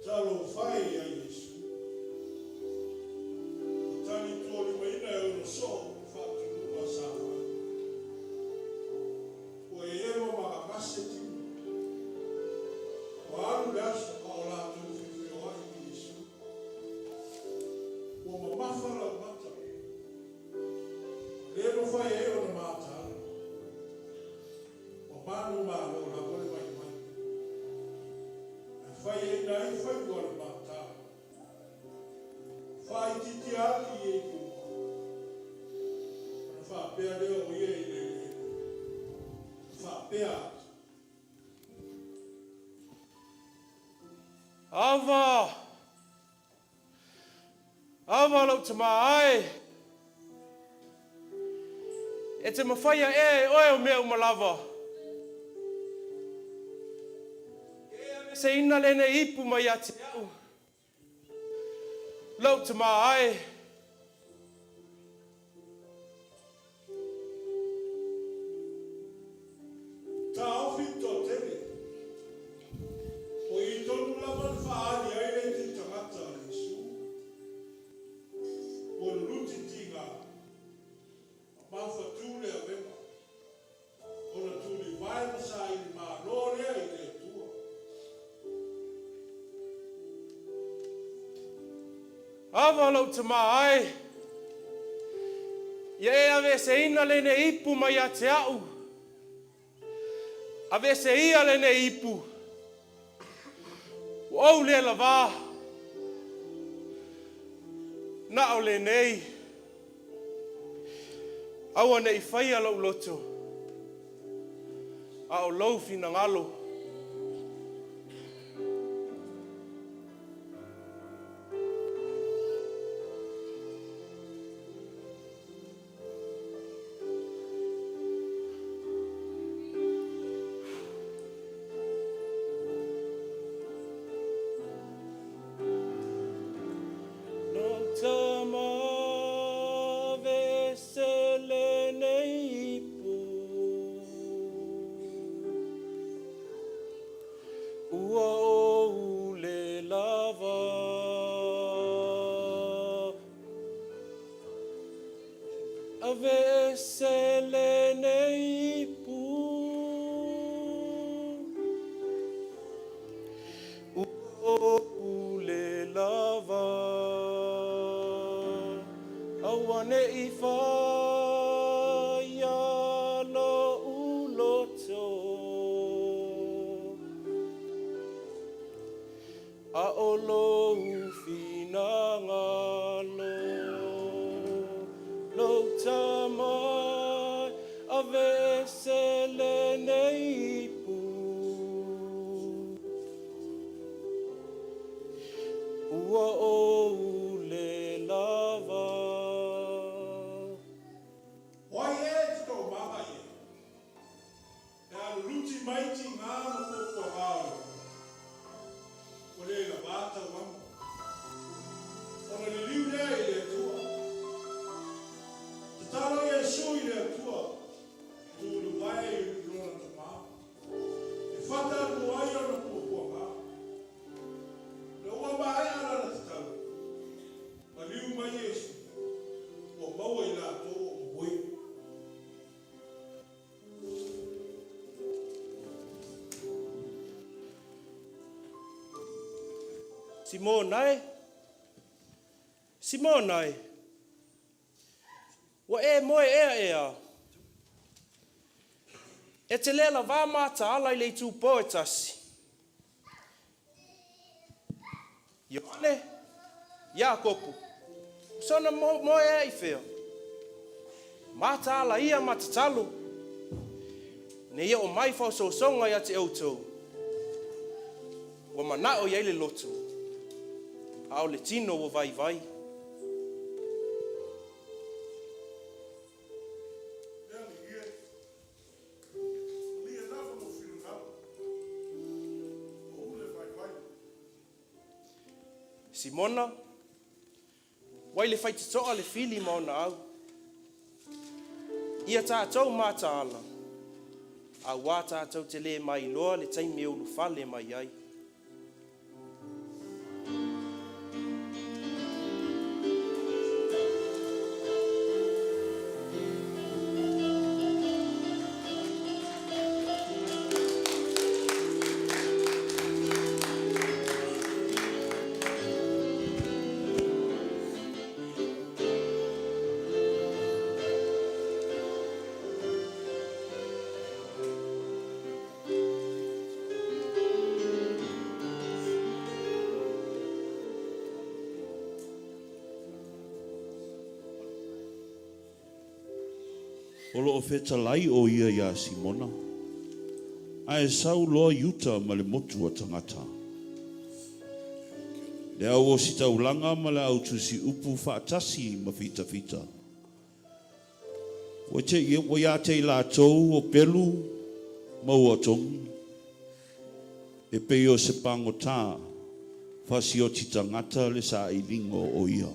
Talofa e ia Iesu, ua talituolimaina e ona soo le faatonuga sa fai. Ua eva ma gagase tino. Ua alu le aso a o latou feofeoai ma Iesu. Ua mamafa laumata, ua le mafai ai ona mataala. Ua manumalo lava le vaivai, ae faiaina ai faiva o le mataala. Faaitiitia atu i e i luma, ona faapea lea o ia i le eleele, na faapea atu. Ava! Ava lou tama ae! E te mafaia ea e oe o mea uma lava? Ia e aveeseina lenei ipu mai ia te au, lou tama ae! Taofi le toatele. O i tonu lava na faaali ai le itu tagata a Iesu. Ua luluti tiga, ma maufatu le avega, ona tulivae ma saili malo lea i le Atua. Ava lou tama ae, ia e aveeseina lenei ipu mai ia te au. Aveese ia lenei ipu, ua ou le lavā, na o lenei, aua ne i faia lou loto, a o lou finagalo. Lou tama aveese lenei ipu. Ua ou le lava. Aveese lenei ipu. Ua ou le lava. Aua ne i faia lou loto. A o lou finagalo, lou tama, aveese lenei ipu. Ua ou le lava. O ai ea e te toomaga i ai? Pe a luluti mai tigā ma puapuagā o le moana, ua le lavā tauaga. Ona liliu lea i le Atua. Tatalo Iesu i le Atua, tuuluvae i lona Tama, e fata atu ai ona puapuagā. Ina ua maea lana tatalo, maliu mai Iesu, ua maua i latou o momoe. Simona e! Simona e! Ua e moe ea ea? E te le lavā mataala i le itupō e tasi. Ioane, Iakopo, o sona moe ea i fea? Mataala ia ma tatalo, ne i oo mai faososoga ia te outou. Ua manao i ai le loto, a o le tino ua vaivai. Simona, Wai le faititoa le fili ma ona au. Ia tatou mataala, auā tatou te le mailoa le taimi e ulufale mai ai. O lo o fetalai o ia iā Simona, ae sau loa Iuta ma le motu a tagata. Le au ositaulaga ma le au tusiupu faatasi ma fitafita. Ua te, ua iā te i latou o pelu ma ua togi, e pei o se pagotā fasioti tagata le sailiga o ia.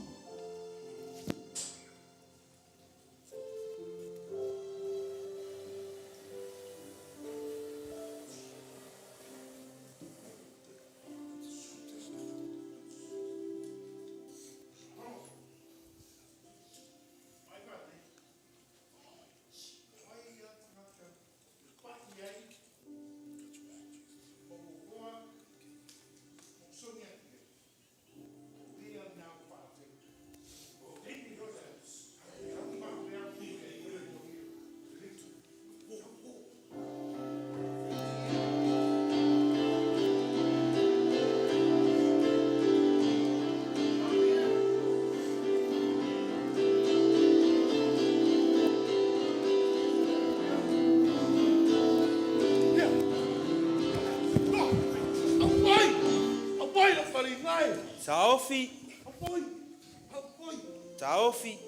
Taofi! Taofi!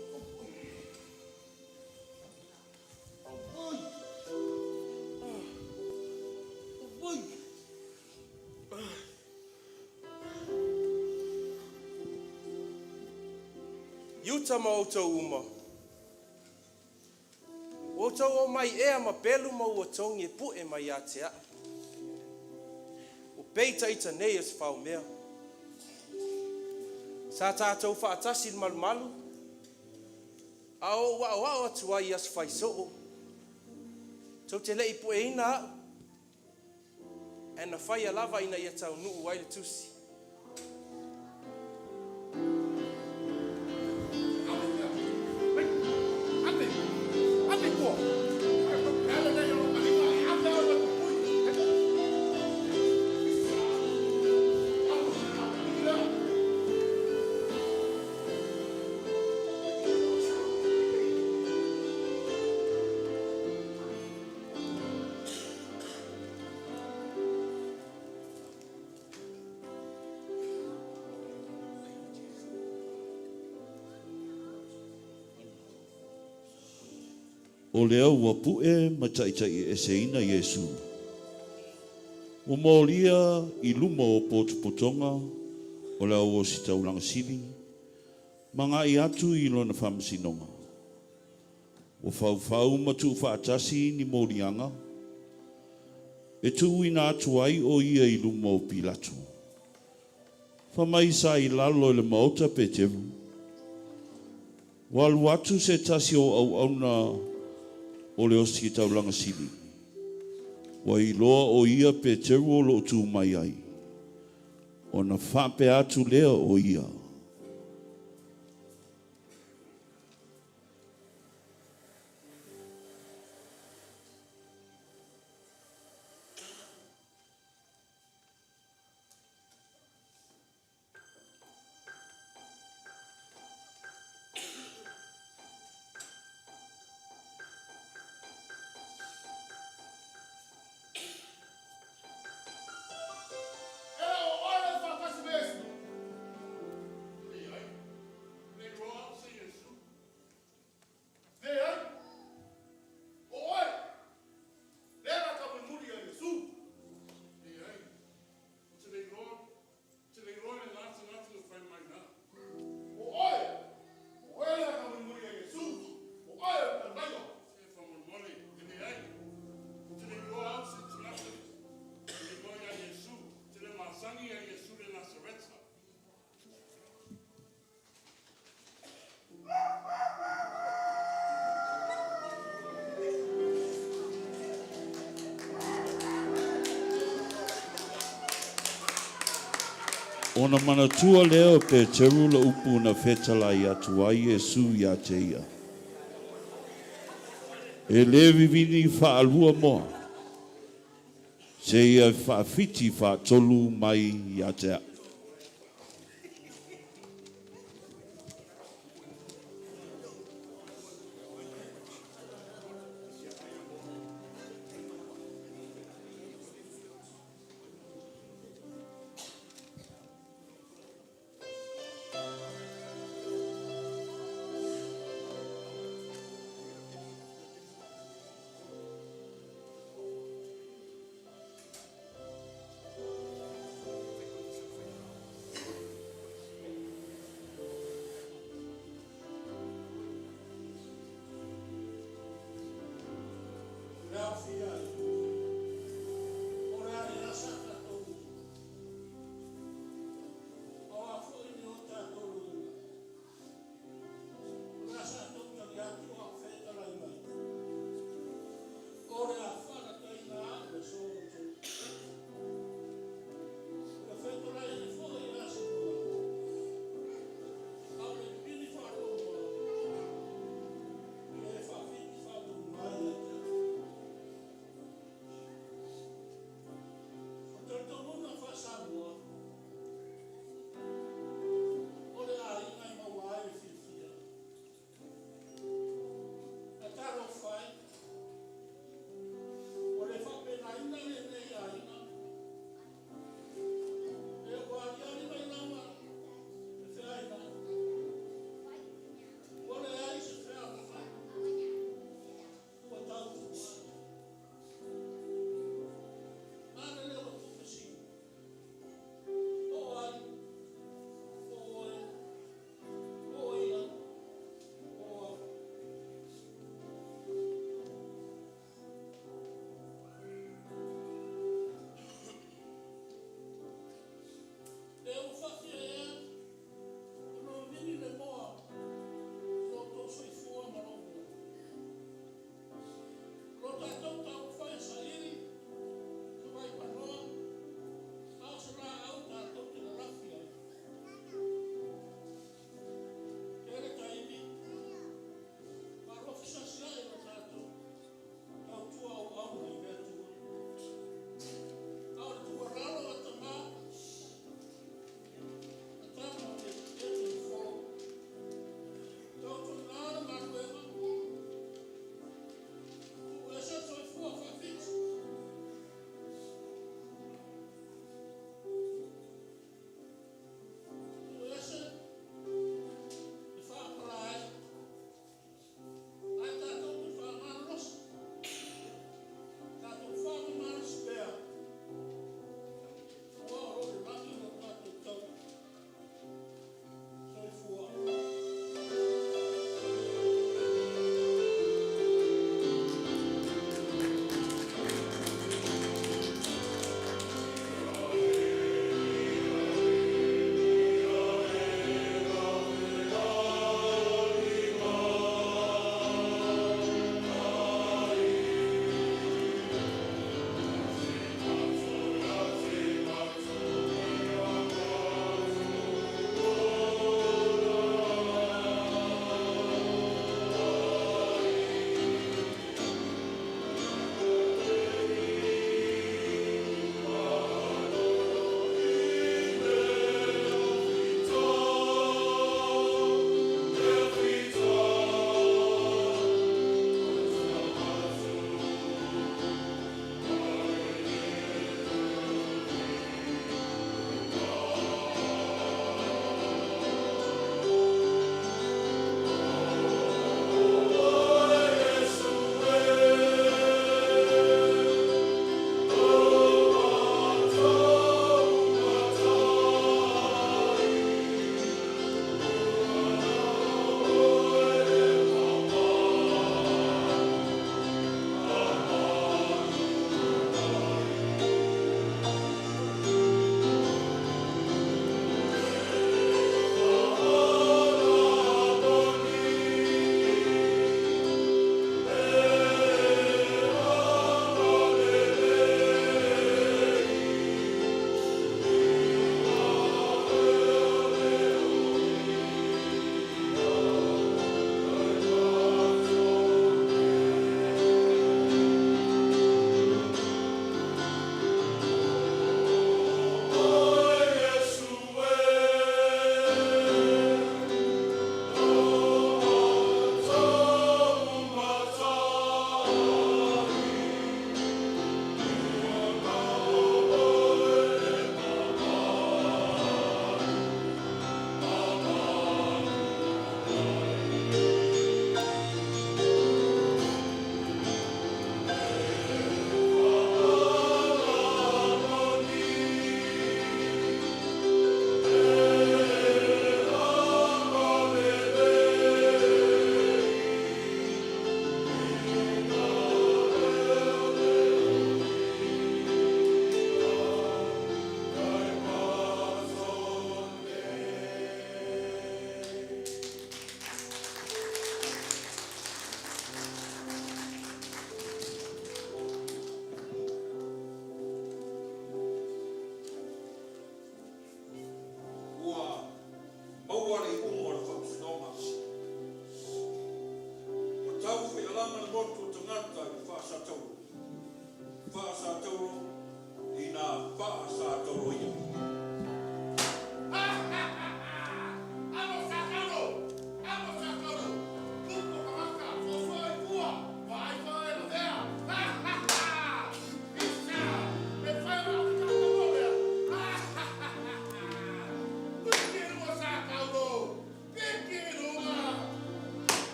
Iuta ma outou uma. Ua outou omai ea ma pelu ma ua togi e pu'e mai ia te a'u. Ua peita ita nei o se faomea. Sa tatou faatasi i le malumalu, a o ou aoao atu ai i aso fai soo. Tou te le i pueina a'u, ae na faia lava ina ia taunuu ai le tusi. O lea ua pu'e ma taʻitaʻieseina Iesū. Ua molia i luma o potopotoga o le Auositaulaga Sili ma agai atu i lona faamasinoga. Ua faufau ma tuufaatasi ni moliaga e tuuina atu ai o ia i luma o Pilato. Fai mai sa i lalo i le maota Peteru. Ua alu atu se tasi o auauna o le Ositaulaga Sili. Ua iloa o ia Peteru o lo o tu mai ai, ona faapea atu lea o ia. Ona manatua lea o Peteru le upu na fetalai atu ai Iesu iā te ia, E lē vivini faalua moa, seia faafiti faatolu mai ia te a'u.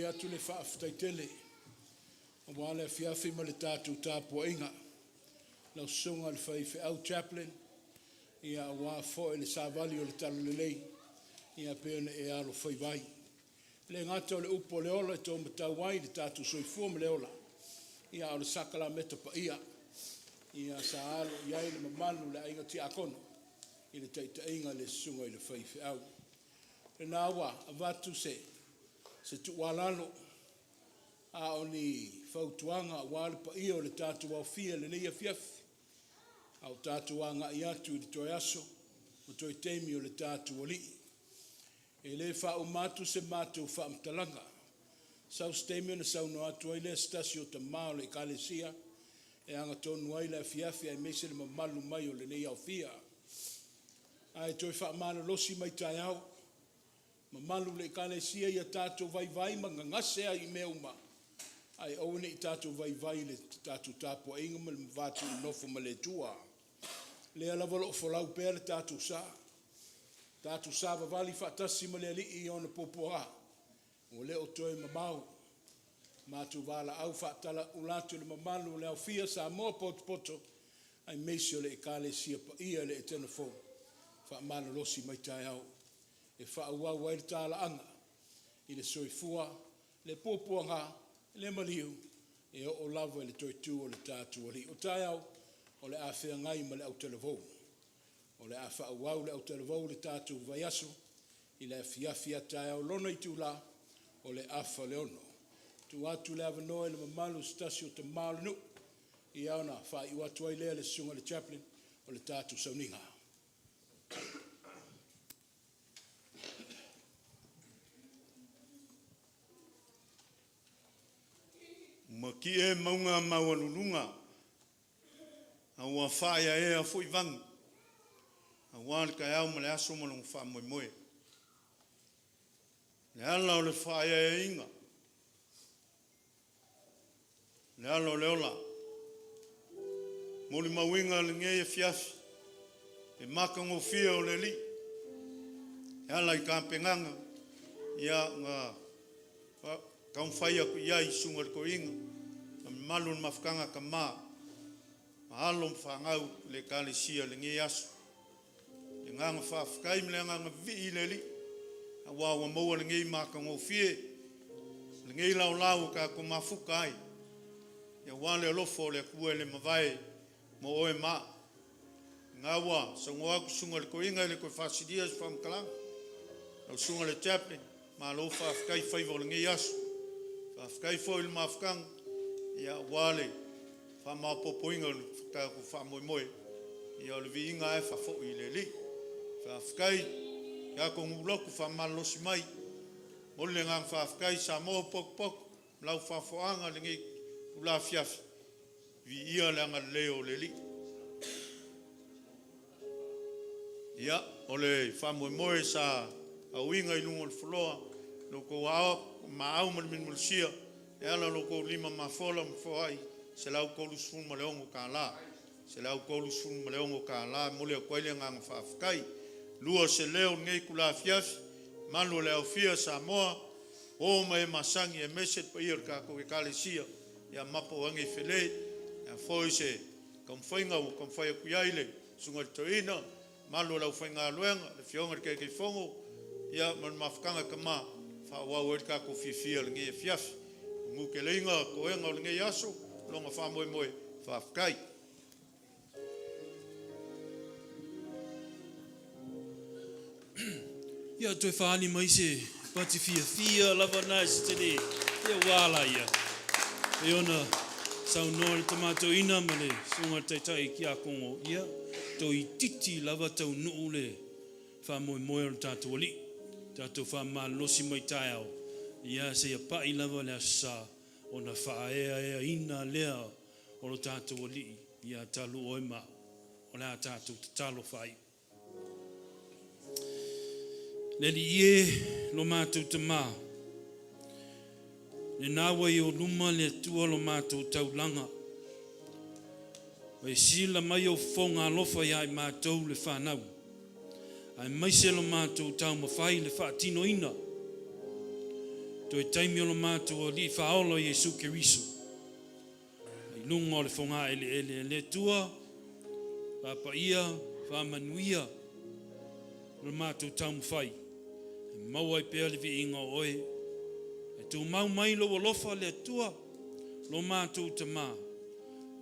momoli atu le faafetai tele aua le afiafi ma le tatou tapuaiga. Lau Susuga i le Faifeau Chaplin, ia aua foi le savali o le Talalelei, ia pei ona e alofaiva ai. E le gata o le upu o le ola e taumatau ai le tatou soifua ma le ola, ia a o le sakalameta paia, ia sa alo i ai le mamalu o le aiga tiakono i le taitaiga a le susuga i le faifeau. Lena ua avatu se tuualalo, a o ni fautuaga aua le paia o le tatou aofia i lenei afiafi, a o tatou agai atu i le toe aso ma toe taimi o le tatou Alii. E le faauma atu se matou faamatalaga, sau se taimi ona saunoa atu ai lea o se tasi o tama o le Ekalesia e agatonu ai le afiafi aemaise le mamalu mai o lenei aofia. Ae toe faamalolosi mai taeao, mamalu i le Ekalesia, ia tatou vaivai ma gagase ai i mea uma, ae aua ne i tatou vaivai i le tatou tapuaiga ma le va tuunofo ma le Atua. Lea lava o lo o folau pea le tatou sa, tatou savavali faatasi ma le Alii i ona puapuaga, ua le o toe mamao. Matou valaau faatalaula atu i le mamalu o le aofia Samoa potopoto aemaise o le Ekalesia paia i le Etena Fou, faamalolosi mai taeao e faaauau ai le talaaga i le soifua, le puapuaga, le maliu e oo lava i le toe tu o le tatou Alii. O taeao, o le a feagai ma le autalavou. O le a faaauau le autalavou i le tatou vaiaso i le afiafi a taeao i lona itula o le 5:30. Tuu atu le avanoa i le mamalu o se tasi o tama o le nuu, ia ona faaiu atu ai lea e le susuga i le Chaplin o le tatou sauniga. Matie mauga maualuluga, a ua faaeaea foi vanu, aua le taeao ma le aso ma lona faamoemoe. Le ala o le faaeaeaina, le ala o le ola, molimauina lenei afiafi, le matagofie o le Alii e ala i tapenaga ia na taumafai atu i ai i susuga i le toeaina ma le mamalu o le mafutaga a tama ma alo ma fanau i le Ekalesia i lenei aso. Le agaga faafetai ma le agaga vivii i le Alii aua ua maua lenei matagofie, lenei laolao ua tatou mafuta ai aua le alofa o le Atua e le mavae mo oe ma a'u. Lena ua saunoa atu le susuga i le toeaina e le toe faasilia se faamatalaga, lau susuga i le Chaplin, malo faafetai faiva o lenei aso. Faafetai foi i le mafutaga aua le faamaopoopoina o le tatou faamoemoe. Ia o le viiga lava e faafoi i le Alii. Faafetai i tatou nuu lotu faamalolosi mai. E momoli le agaga faafetai Samoa ua potopoto ma lau faafofogaaga i lenei itula afiafi, viia le agalelei o le Alii. Ia, o le faamoemoe sa auina i luga o le floor i lo outou maau ma le milimilisia e ala i lo outou lima mafola ma foai $136, $136 e momoli atu ai le agaga faafetai. Lua se leo i lenei itula afiafi, mamalu o le aofia Samoa, o ma e masani aemaise le paia o le tatou Ekalesia, ia mapo ane i fale. O le a foi se taumafaiga ua taumafai atu i ai le susuga i le toeaina, mamalu o le aufaigaluega, le afioga i le Taitaifono ia ma le mafutaga e tama, faaauau ai le tatou fiafia i lenei afiafi. Manuteleina toega o lenei aso ma lona faamoemoe. Faafetai. Ia toe faaali mai se pati fiafia lava na e se tele, ia ua ala ia. E ona saunoa le tama toeaina ma le susuga i le taitai tiakono, ia toeitiiti lava taunuu le faamoemoe o le tatou Alii. Tatou faamalolosi mai taeao, ia seia pai lava le Aso Sa ona faaeaeaina lea o lo tatou Alii ia talu oe ma a'u. O le a tatou tatalo faaiu. Le Alii e, lo matou Tamā, lena ua i ou luma le Atua lo matou taulaga. Ua e sila mai ou fofoga alofa ia i matou le fanau, aemaise lo matou taumafai i le faatinoina. Toe taimi o lo matou Alii Faaola Iesu Keriso. I luga o le fogaeleele a le Atua, faapaia, faamanuia lo matou taumafai, e maua ai pea le viiga o oe. E tumau mai lou alofa le Atua, lo matou Tamā,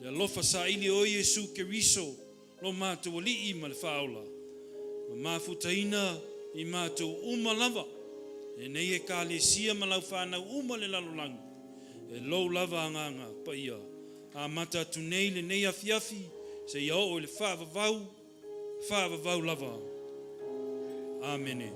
le alofa saili o Iesu Keriso, lo matou Alii ma le Faaola, ma mafutaina i matou uma lava, lenei Ekalesia ma lau fanau uma i le lalolagi, e lou lava Agaga Paia, amata atu nei lenei afiafi, seia oo i le faavavau, faavavau lava. Amene.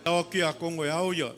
Ao ki a kongo e ao ia.